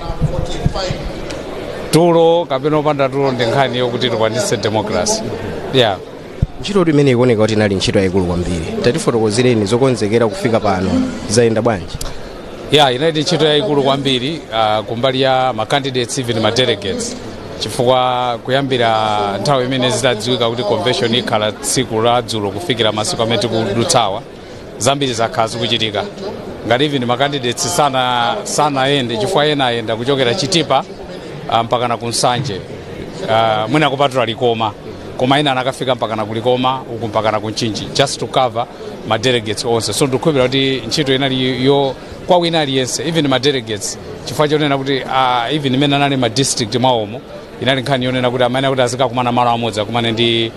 tulo kapena opanda tulo ndi nkhani yokuti tikwanitse democracy, yeah. Ntchito imene ikuoneka kuti inali ntchito yayikulu kwambiri, tatifotokozereni zokonzekera kufika pano zayenda bwanji? Yeah, inali ntchito yayikulu kwambiri kumbali ya ma candidates, even ma delegates, chifukwa kuyambira nthawi imene zidadziwika kuti convention ikhala tsiku la dzulo kufikira masiku amene tikudutsawa, zambiri zakhala zikuchitika. Ngati even ma candidates sanayende chifukwa ena ayenda kuchokera Chitipa mpakana ku Nsanje, mwina kupatula Likoma, koma ena anakafika mpakana ku Likoma uku, mpakana ku Mchinji, just to cover ma delegates onse. So ndikukhulupirira kuti ntchito inali yo kwa wina aliyense, even ma delegates, chifukwa chonena kuti even imene anali ma district mwawomo, inali nkhani yonena kuti amene akuti azikakumana malo amodzi, akumane ndi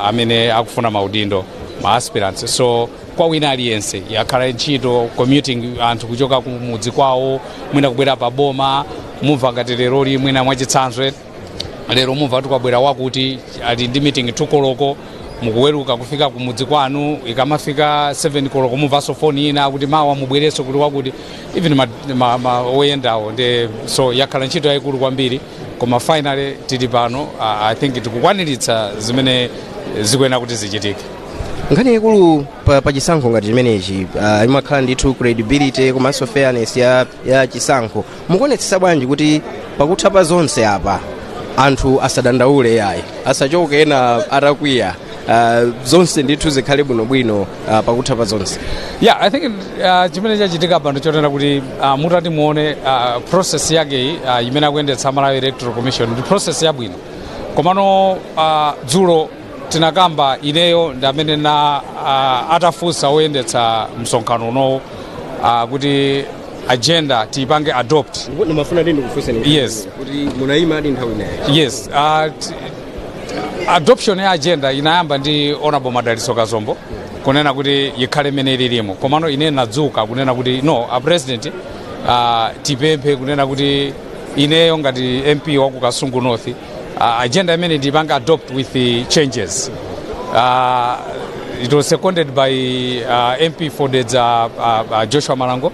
amene akufuna maudindo, ma aspirants. So kwa wina aliyense yakhala ntchito commuting, anthu kuchoka kumudzi kwawo, mwina kubwera pa boma. Mumva ngati leroli, mwina mwachitsanzo, lero mumva kuti kwabwera wakuti ali ndi meeting 2 koloko, mukuweruka kufika kumudzi kwanu, ikamafika 7 koloko mumvanso foni ina kuti mawa mubwerenso kuti wakuti, even ma oyendawo ndi. So yakhala ntchito yayikulu kwambiri, koma finally tili pano. I think tikukwaniritsa zimene zikuyenera kuti zichitike. Nkhani yayikulu pa chisankho ngati chimenechi imakhala ndithu credibility komanso fairness ya chisankho. Mukuonetsetsa bwanji kuti pakutha pa zonse apa anthu asadandaule yayi, asachoke ena atakwiya, zonse ndithu zikhale bwinobwino pakutha pa zonse? Yeah, I think chimene chachitika pano chonena kuti mutati muone process yakeyi imene akuyendetsa Malawi Electoral Commission ndi process yabwino. Komano dzulo tinakamba, ineyo ndi amene na atafunsa oyendetsa msonkhano unowu kuti agenda tiyipange adopt. Ndimafuna ndi ndikufunseni Yes. kuti munayima adi nthawi ineyo? Yes, Adoption ya agenda inayamba ndi Honorable Madaliso Kazombo kunena kuti ikhale imene ililimo, komano ine nadzuka kunena kuti no, a President, tipemphe kunena kuti ineyo ngati MP wa ku Kasungu North, agenda imene ndipanga adopt with the changes. It was seconded by MP for Dedza, Joshua Malango,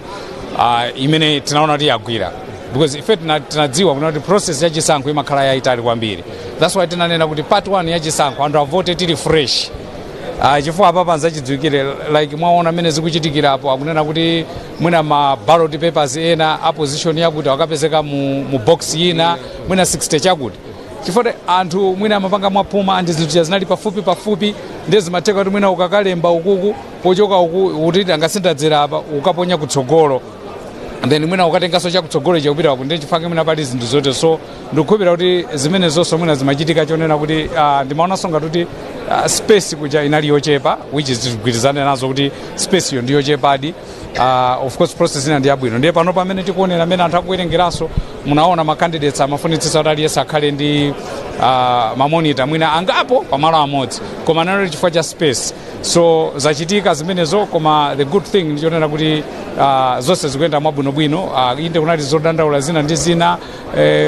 imene tinaona kuti yagwira, because ife tinadziwa kuna kuti process ya chisankho imakhala yayitali kwambiri. That's why tinanena kuti part 1 ya chisankho anthu avote tili fresh, chifukwa apa panzachidziwikire, like mwaona mmene zikuchitikirapo, akunena kuti mwina ma ballot papers ena a position yakuti akapezeka mu box ina mwina 60 chakuti, chifukwa anthu mwina amapanga mwaphuma and zinthu zinali pafupi pafupi, ndiye zimatheka kuti mwina ukakalemba ukuku, pochoka uku kuti angasindadzera apa, ukaponya kutsogolo, and then mwina ukatenganso chakutsogolo chakupita ku, ndiye chifukwa mwina pali zinthu zote. So ndikukhulupirira kuti zimene zonso mwina zimachitika chonena kuti ndimaonanso ngati kuti space kuja inali yochepa, which is tigwirizane nazo kuti space yo ndi yochepadi. Of course process ina ndi yabwino. Ndiye pano pamene tikuonera amene anthu akuwerengeranso, munaona ma candidates amafunitsitsa kuti aliyense akhale ndi ma monitor mwina angapo pamalo amodzi, koma nanalo chifukwa cha space, so zachitika zimenezo. Koma the good thing ndichonena kuti zonse zikuyenda mwabwinobwino. Inde kunali zodandaula zina ndi zina,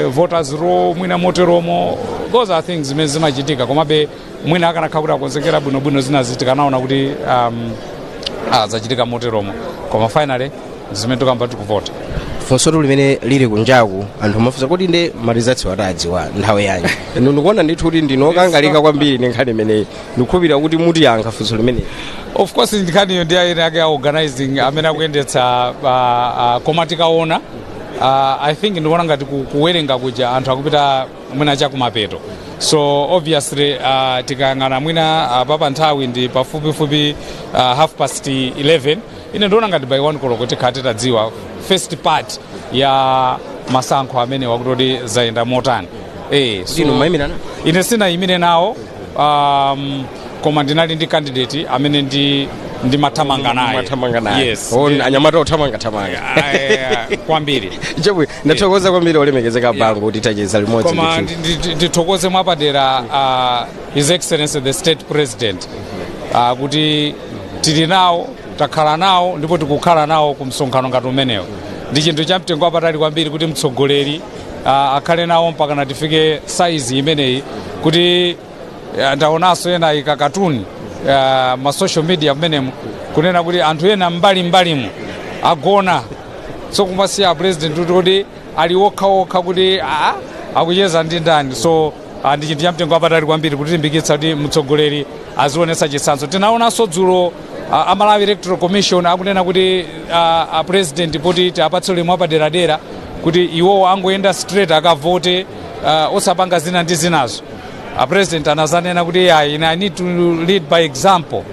voters roll mwina moteromo, those are things zimene zimachitika, komabe mwina akanakhala kuti akonzekera bwinobwino zinazi, tikanaona kuti zachitika moteromo. Koma finally zimene tikamba, tikuvota. Funso limene lili kunjaku, anthu amafunsa kuti nde ma results watadziwa nthawi yanji? Inu ndikuona ndithu kuti ndinu okangalika kwambiri ndi nkhani imeneyi. Ndikukhulupirira kuti mutiyankha funso limeneyi. Of course, nkhaniyo ndi ayene ake a organizing amene akuyendetsa, koma tikaona, I think ndikuona ngati kuwerenga kuja anthu akupita mwina chakumapeto. So obviously tikayang'ana mwina papa nthawi ndi pafupifupi 11:30. Ine ndiona ngati by 1 koloko tikhala titadziwa first part ya masankho amene wakutoti zayenda motani. So, inu mumayimira nawo? Ine sinayimire nawo, koma ndinali ndi candidate amene ndi ndimathamanga naye. Mathamanga naye? Yes. Oh, anyamata othamangathamanga. Kwambiri. Chabwino, ndathokoza kwambiri, olemekezeka Bango, kuti tacheza limodzi. Koma ndithu. Ndithokoze mwapadera His Excellency the State President, kuti tili nawo, takhala nawo ndipo tikukhala nawo ku msonkhano ngati umenewo. Ndi chinthu cha mtengo wapatali kwambiri kuti mtsogoleri akhale nawo mpakana tifike saizi imeneyi, kuti ndaonanso ena ika katuni ma social media mmenemu kunena kuti anthu ena mbali mbalimu agona, so kumasiya President kuti ali okhaokha, kuti akucheza ndi ndani? So ndi chinthu cha mtengo wapatali kwambiri kutilimbikitsa kuti mtsogoleri azionetsa chitsanzo. Tinaonanso dzulo a Malawi Electoral Commission akunena kuti a President poti tiapatse ulemu wapaderadera kuti iwowo angoyenda straight akavote, osapanga zina ndi zinazo. A President anazanena kuti yeah, ine I need to lead by example,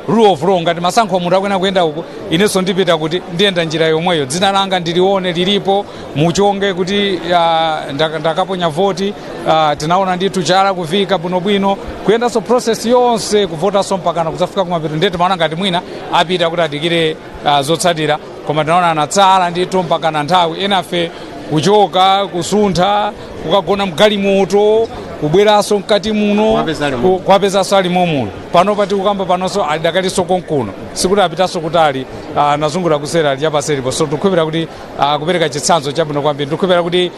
rule of law. Ngati masankho munthu akuyenda kuyenda uku, inenso ndipita kuti ndiyenda njira yomweyo, dzina langa ndilione lilipo muchonge kuti ndakaponya voti. Tinaona ndithu chala kuvika bwinobwino, kuyendanso process yonse, kuvotanso mpakana kudzafika kumapeto. Ndiye timaona ngati mwina apita kuti adikire zotsatira, koma tinaona anatsala ndithu mpakana nthawi enafe kuchoka, kusuntha, kukagona mgalimoto, kubweranso mkati muno. Kuwapeza ali muno. Kuwapezanso ali momuno. Pano pati kukamba panonso alidakalinso konkuno, sikuti apitanso kutali, nazungulira kusera ali chapaseripo. So tikukhulupirira kuti kupereka chitsanzo chabwino kwambiri. Tikukhulupirira kuti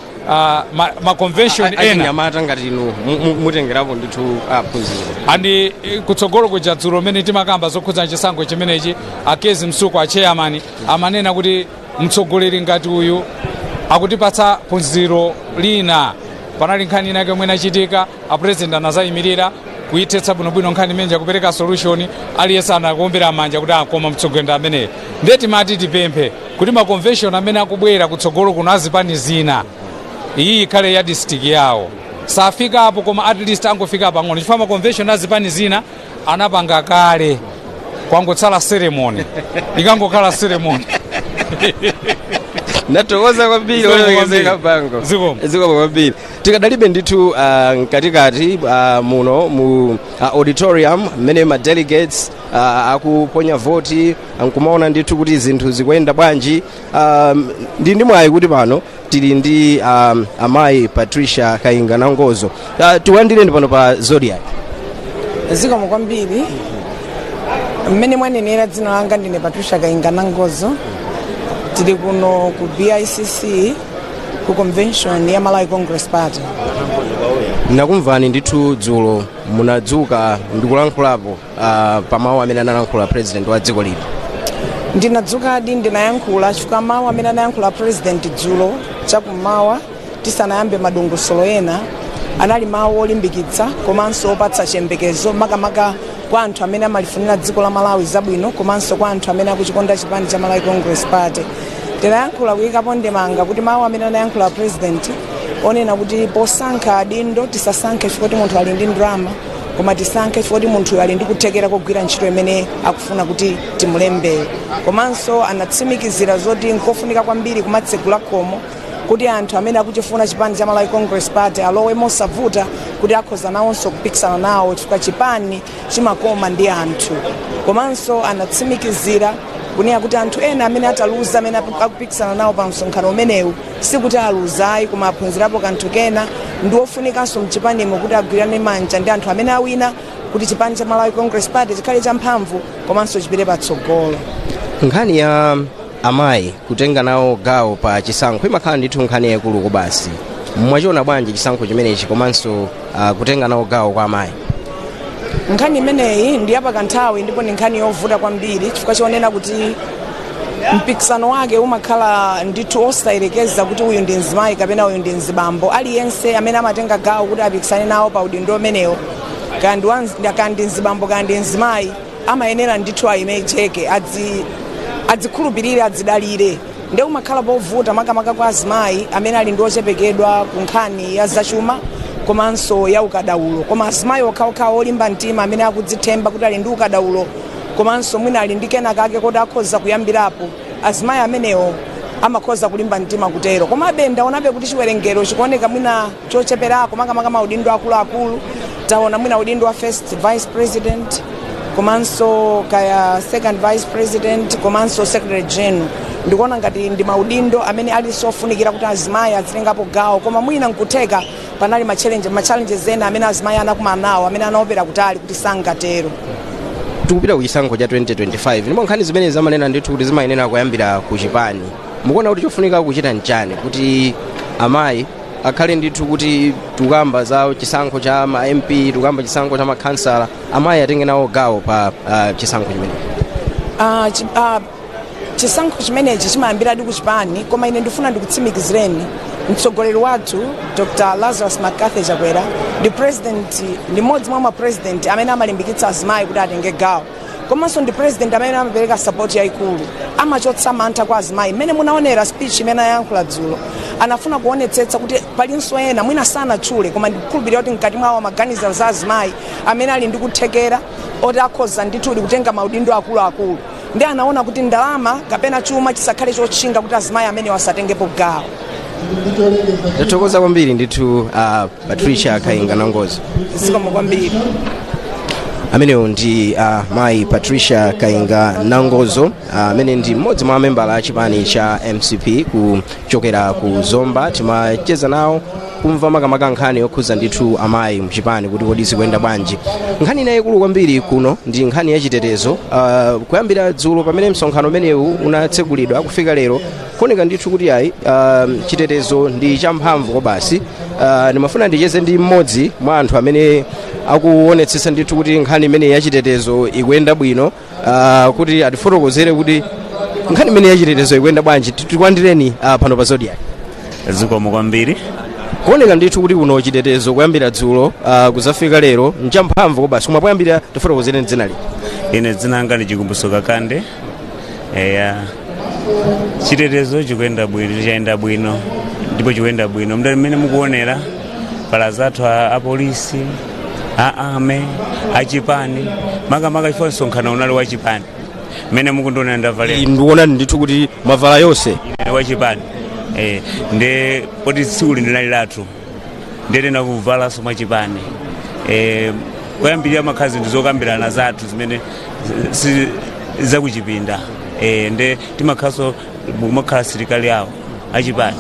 ma convention ena achinyamata ngati inu mutengerapo ndithu aphunziro. And kutsogolo kuja dzulo mmene timakamba zokhudza chisankho chimenechi, akezi Msuku, a chairman, amanena kuti mtsogoleri ngati uyu akutipatsa phunziro lina. Panali nkhani inake yomwe inachitika, a President anazayimirira kuyithetsa bwinobwino nkhani imene, kupereka solution. Aliyense anakuombera manja kuti akoma mtsogoleri ameneyo. Ndiye timati tipemphe kuti ma convention amene akubwera kutsogolo kuno azipani zina, iyi ikhale ya district yawo. Safikapo, koma at least angofika pang'ono, chifukwa ma convention azipani zina anapanga kale, kwangotsala ceremony, ikangokhala ceremony. Ndathokoza kwambiri. Zikomo Olemekezeka. Kwambiri. Bango. Zikomo. Zikomo kwambiri. Tikadalibe ndithu mkatikati muno mu auditorium mmene ma delegates akuponya voti, nkumaona ndithu kuti zinthu zikuyenda bwanji. Ndi mwayi kuti pano tili ndi amayi Patricia Kainga Nangozo. Tiwandireni pano pa Zodiac. Zikomo kwambiri. Mmene mwanenera, dzina langa ndine Patricia Kainga Nangozo. Tili kuno ku BICC ku convention ya Malawi Congress Party. Nakumvani ndithu dzulo munadzuka ndikulankhulapo pa mawu amene analankhula president wa dziko lino. Ndinadzukadi, ndinayankhula chifukwa mawu amene anayankhula president dzulo chakummawa tisanayambe madongosolo ena anali mawu olimbikitsa komanso opatsa chiyembekezo, makamaka kwa anthu amene amalifunira dziko la Malawi zabwino komanso kwa anthu amene akuchikonda chipani cha Malawi Congress Party. Tinayankhula kuyikapo ndemanga kuti mawu amene anayankhula president onena kuti posankha adindo tisasankhe chifukwa kuti munthu ali ndi ndalama, koma tisankhe chifukwa kuti munthuyo ali ndi kuthekera kogwira ntchito imene akufuna kuti timulembere. Komanso anatsimikizira zoti nkofunika kwambiri kumatsegula khomo kuti anthu amene akuchifuna chipani cha Malawi Congress Party alowe mosavuta, kuti akhoza nawonso kupikisana nawo chifukwa chipani chimakoma ndi anthu. Komanso anatsimikizira kunena kuti anthu ena amene ataluza, amene akupikisana nawo pa msonkhano umenewu, sikuti aluzayi, koma aphunzirapo kanthu kena, ndi ofunikanso mchipanimo kuti agwirane manja ndi anthu amene awina kuti chipani cha Malawi Congress Party chikhale champhamvu komanso chipite patsogolo. Nkhani ya amayi kutenga nawo gawo pa chisankho imakhala ndithu nkhani yaikulu basi. Mwachiona bwanji chisankho chimenechi komanso kutenga nawo gawo kwa amayi? Nkhani imeneyi ndi yapakanthawi ndipo ndi nkhani yovuta kwambiri, chifukwa chionena kuti mpikisano wake umakhala ndithu osayerekeza kuti uyu ndi mzimayi kapena uyu ndi mzibambo. Aliyense amene amatenga gawo kuti apikisane nawo pa udindo umenewo, kaya ndi mzibambo kaya ndi mzimayi, amayenera ndithu ayime cheke, adzikhulupirire, adzidalire. Nde umakhala povuta makamaka kwa azimayi amene ali ndi ochepekedwa ku nkhani ya zachuma komanso ya ukadaulo. Koma azimayi okhaokha olimba mtima amene akudzithemba kuti ali ndi ukadaulo komanso mwina ali ndi kena kake koti akhoza kuyambirapo, azimayi amenewo amakhoza kulimba mtima kutero. Komabe ndaonabe kuti chiwerengero chikuoneka mwina chocheperako, makamaka maudindo akuluakulu. Taona mwina udindo wa first vice president komanso kaya second vice president komanso secretary general. Ndikuona ngati ndi maudindo amene alinso ofunikira kuti azimayi azitengapo gawo, koma mwina nkutheka panali ma challenges ena amene azimayi anakumana nawo amene anaopera kutali kuti sangatero. Tikupita ku chisankho cha 2025, ndipo nkhani zimene zamanena ndithu kuti zimayenera kuyambira ku chipani. Mukuona kuti chofunika kuchita nchani kuti amayi akhale ndithu kuti tikukamba za chisankho cha ma MP, tikukamba chisankho cha makhansala, amayi atenge nawo gawo pa chisankho chimenechi? Chisankho chimenechi chimayambiradi ku chipani, koma ine ndifuna ndikutsimikizireni, mtsogoleri wathu Dr Lazarus McCarthy Chakwera ndi president, ndi mmodzi mwa mapresident amene amalimbikitsa azimayi kuti atenge gawo, komanso ndi president amene amapereka support yayikulu, amachotsa mantha kwa azimayi. Mmene munaonera speech imene ayankhula dzulo, anafuna kuonetsetsa kuti palinso ena, mwina sanatchule, koma ndikukhulupirira kuti mkati mwawo amaganizira za azimayi amene ali ndi kuthekera oti akhoza ndithu kutenga maudindo akuluakulu, ndi anaona kuti ndalama kapena chuma chisakhale chotchinga kuti azimayi amene asatengepo gawo. Tathokoza kwambiri ndithu, Patricia Kainga Nangozo. Zikomo kwambiri. Amenewo ndi mayi Patricia Kainga Nangozo, amene ndi mmodzi mwa membala a chipani cha MCP kuchokera ku Zomba. Timacheza nawo kumva makamaka nkhani yokhuza ndithu amayi mchipani, kuti kodi zikuyenda bwanji. Nkhani ina ikulu kwambiri kuno ndi nkhani yachitetezo. Kuyambira dzulo pamene msonkhano umenewu unatsekulidwa kufika lero, kuoneka ndithu kuti ayi, chitetezo ndi champhamvu kobasi. Ndimafuna ndicheze ndi mmodzi mwa anthu amene akuonetsetsa ndithu kuti nkhani imene yachitetezo ikuyenda bwino, kuti atifotokozere kuti nkhani imene yachitetezo ikuyenda bwanji. Tikulandireni pano pa Zodiac. Zikomo kwambiri. Kuoneka ndithu kuti kuno chitetezo kuyambira dzulo kuzafika lero nchamphamvu kobasi, koma poyambira tifotokozereni dzina lino. Ine dzina langa ndi Chikumbuso Kakande. Eya, chitetezo chikuyenda bwino, chayenda bwino ndipo chikuyenda bwino. Mdali mmene mukuonera pala zathu apolisi, a army, achipani, makamaka chifukwa msonkhano unali wachipani. Mmene mukundionera ndavalera Ndikuonani ndithu kuti mwavala yonse. Ine wachipani. Nde poti tsiku lino linali lathu, ndetena kuvalanso mwachipani. Kuyambirira makhala zinthu zokambirana zathu zimene si zakuchipinda. Nde timakhalanso kumakhala asilikali awo achipani,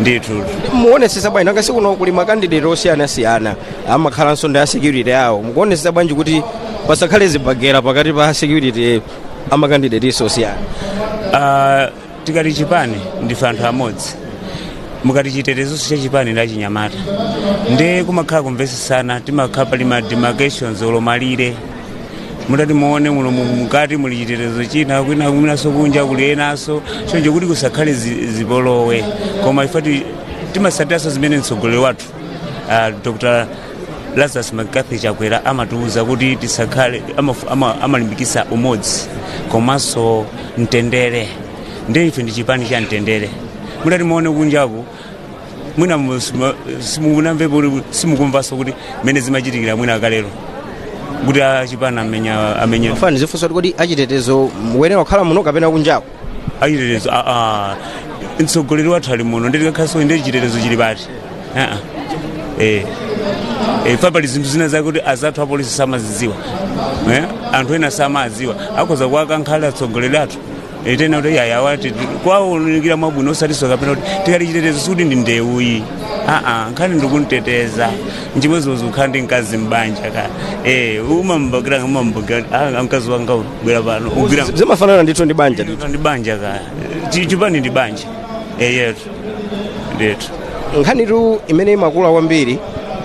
ndithu. Muonesesa bwanji nanga sikuno kuli ma candidate osiyanasiyana, amakhalanso ndi a security awo? Mukuonesesa bwanji kuti pasakhale zibagera pakati pa security ama candidate osiyana? Tikati chipani, ndife anthu amodzi. Mukati chitetezo cha chipani ndi achinyamata, nde kumakhala kumvesesana. Timakhala pali ma demarcations, olomalire. Mutati muone muno mukati muli chitetezo china, kwina kwinaso kunja kuli enanso, choncho kuti kusakhale zipolowe. Koma ife timasatiranso zimene mtsogoleri wathu, Dr Lazarus McCarthy Chakwera, amatiuza kuti tisakhale amalimbikisa umodzi komanso mtendere. Ndiye ife ndi chipani cha mtendere. Mutati muone kunjaku, mwina simunamvepo, simukumvanso kuti mmene zimachitikira mwina kalero kuti achipani amenya amenya. Fani zifunso kuti achitetezo mukuyenera kukhala muno kapena kunjako? Achitetezo, mtsogoleri wathu ali muno, nditikakhaso ndi chitetezo chili pati? Fa pali zinthu zina zakuti azathu apolisi samazidziwa, anthu ena samadziwa, akhoza kuwakankhale atsogoleri athu. Tena kuti yayawa kwawunikira mwabwino, osatiso kapena kuti tikati chitetezo sikuti ndi ndewuyi. Aa, nkhani ndikunteteza nchimwezimwezi kukhala ndi mkazi mbanja ka, umambakira umambakira, ah, mkazi wanga bwera pano ugwira. Zimafanana ndithu ndi banja ndithu. Ndi banja ka. Chipani ndi banja eyetu ndithu. Nkhanitu imene imakula kwambiri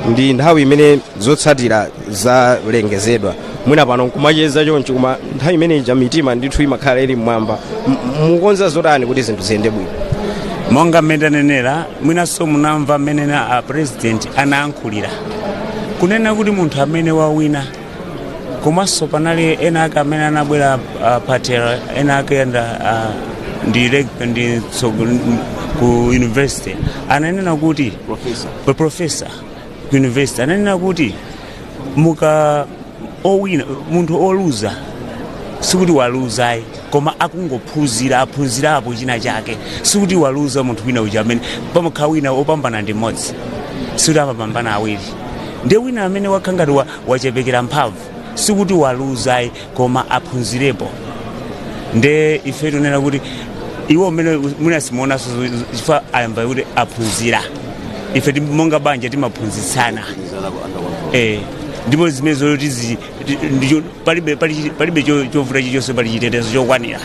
ndi nthawi imene zotsatira zalengezedwa. Mwina pano nkumacheza chonchi, koma nthawi imene ija mitima ndithu imakhala ili mmwamba. Mukonza zotani kuti zinthu ziyende bwino? Monga mmene tanenera, mwinanso munamva mmene na a president anayankhulira kunena kuti munthu amene wawina, komanso panali ena ake amene anabwera, patera ena ake anda ndi ku university, ananena kuti professor ku university ananena kuti muka owina, munthu oluza sikuti waluzayi, koma akungophunzira, aphunzirapo china chake. Sikuti waluza munthu wina uja amene pamakhala wina opambana ndi mmodzi, sikuti amapambana awiri. Ndiye wina amene wakhala ngati wachepekera mphamvu, sikuti waluzayi, koma aphunzirepo. Nde ife tunena kuti iwo mmene mwina simuonanso chifukwa ayamba kuti aphunzira. Ife monga banja timaphunzitsana, ndipo zimene zoti ndicho palibe chovuta chilichonse. Pali chitetezo chokwanira,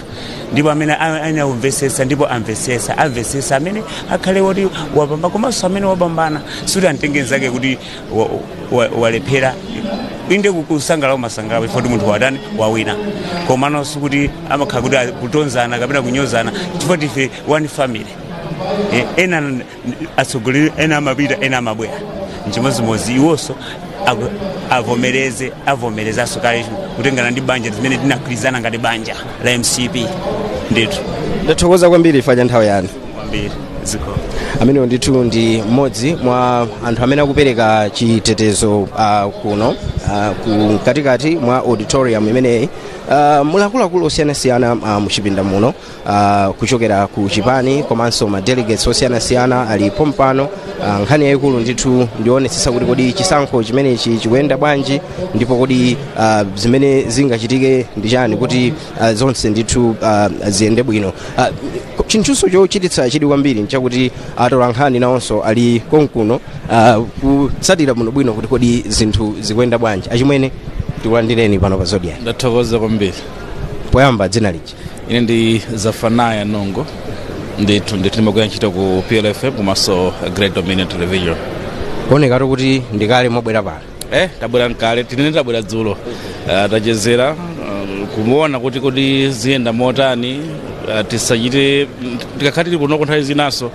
ndipo amene ayenera kumvetsetsa ndipo amvetsetsa, amvetsetsa amene akhale woti wapambana komanso amene wapambana, sikuti amtenge nzake kuti walephera. Inde, kusangalala umasangalala ifo kuti munthu watani, wawina, komano sikuti amakhala kuti kutonzana kapena kunyozana, chifukwa tife one family. Ena atsogoleri ena amapita, ena amabwera, nchimodzimodzi iwonso avomereze, avomerezanso kale kutengana ndi banja zimene tinagwirizana ngati banja la MCP ndithu. Ndathokoza kwambiri chifukwa cha nthawi yanu. Kwambiri, ziko. Amenewo ndithu ndi mmodzi mwa anthu amene akupereka chitetezo kuno ku katikati mwa auditorium imeneyi. Muli akuluakulu osiyanasiyana muchipinda muno, kuchokera ku chipani komanso ma delegates osiyanasiyana alipo mpano. Nkhani yayikulu ndithu ndionetsetsa kuti kodi chisankho chimenechi chikuyenda bwanji, ndipo kodi zimene zingachitike ndi chani kuti zonse ndithu ziyende bwino. Chintchunso chochititsa chidwi kwambiri nchakuti atola nkhani nawonso ali konkuno, kutsatira bwinobwino kuti kodi zinthu zikuyenda bwanji. Achimwene, tikulandireni pano pa Zodiak. Ndathokoza kwambiri. Poyamba, dzina lija? Ine ndi Zafanaya Nongo ndithu. Ndithu, ndimagwira ntchito ku PLFM komanso Great Dominion Television. Kuonekatu kuti ndikale mwabwera pano. Tabwera nkale, tinene tabwera dzulo. Tachezera kumuona kuti kodi ziyenda motani. Tisachite tikakhala tili kunoko nthawi zinaso,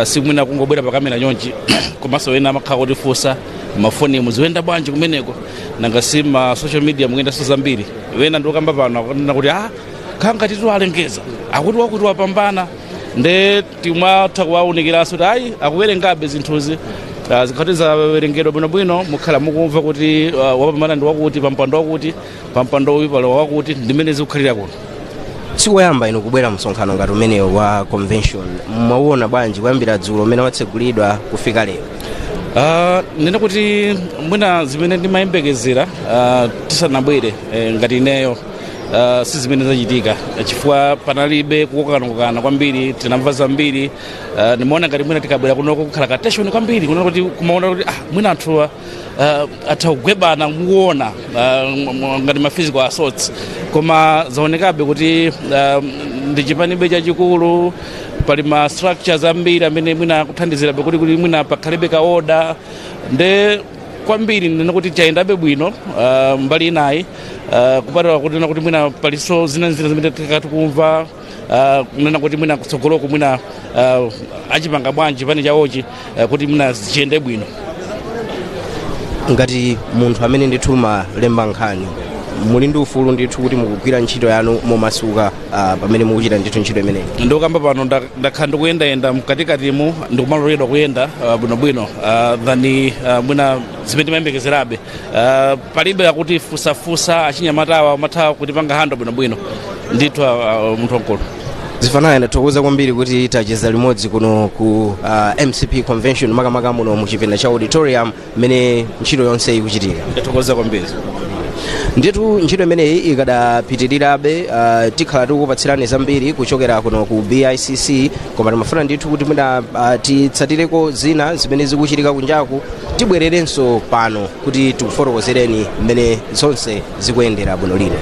simwina kungobwera pakamera chonchi, komanso ena amakhala kutifunsa mafoni, muziyenda bwanji kumeneko? Nanga si ma social media mukuyendanso zambiri. Wena ndikukamba pano akunena kuti ah, khanga titu alengeza akuti wakuti wapambana, nde timatha kuwawunikiranso kuti ayi, akuwerengabe zinthuzi. Zikhati zawerengedwa bwinobwino, mukhala mukumva kuti wapambana ndi wakuti pampando wakuti, pampando uyu pali wakuti, ndimene zikukhalira kuno. Sikoyamba inu kubwera msonkhano ngati umenewo wa convention. Mwauona bwanji kuyambira dzulo umene watsegulidwa kufika lero? Nena kuti mwina zimene ndimayembekezera tisanabwere, ngati ineyo, si zimene zachitika, chifukwa panalibe kukokanakokana kwambiri. Tinamva zambiri. Nimaona ngati mwina tikabwera kunoko kukhala ka tension kwambiri, kunena kuti kumaona kuti mwina anthu atha kugwebana, mukuona ngati ma physical assaults, koma zaonekabe kuti ndi chipanibe chachikulu, pali ma structures ambiri amene mwina akuthandizirabe kuti mwina pakhalebe ka order. Nde kwambiri ndina kuti chayendabe bwino. Mbali inayi, kupatula kunena kuti mwina paliso zina zina zimene tikati kumva, kunena kuti mwina kutsogoloko mwina achipanga bwanji chipani chawochi kuti mwina ziyende bwino. Ngati munthu amene ndithu malemba nkhani, muli ndi ufulu ndithu kuti mukugwira ntchito yanu momasuka pamene mukuchita ndithu ntchito imeneyi? Ndikukamba pano, ndakhala ndikuyendayenda mkatikatimu, ndikumaloledwa kuyenda bwinobwino than mwina zimene timayembekezerabe. Palibe akuti fusafusa, achinyamatawa amatha kutipanga handle bwinobwino ndithu, munthu wamkulu. Zifanana, ndathokoza kwambiri kuti tacheza limodzi kuno ku MCP convention, makamaka muno mu chipinda cha auditorium mmene ntchito yonse ikuchitika. Ndathokoza kwambiri. Ndithu ntchito imeneyi ikadapitirirabe, tikhala tikukupatsirani zambiri kuchokera kuno ku BICC, koma timafuna ndithu kuti mwina titsatireko zina zimene zikuchitika kunjaku, tibwererenso pano kuti tikufotokozereni mmene zonse zikuyendera bwino lino.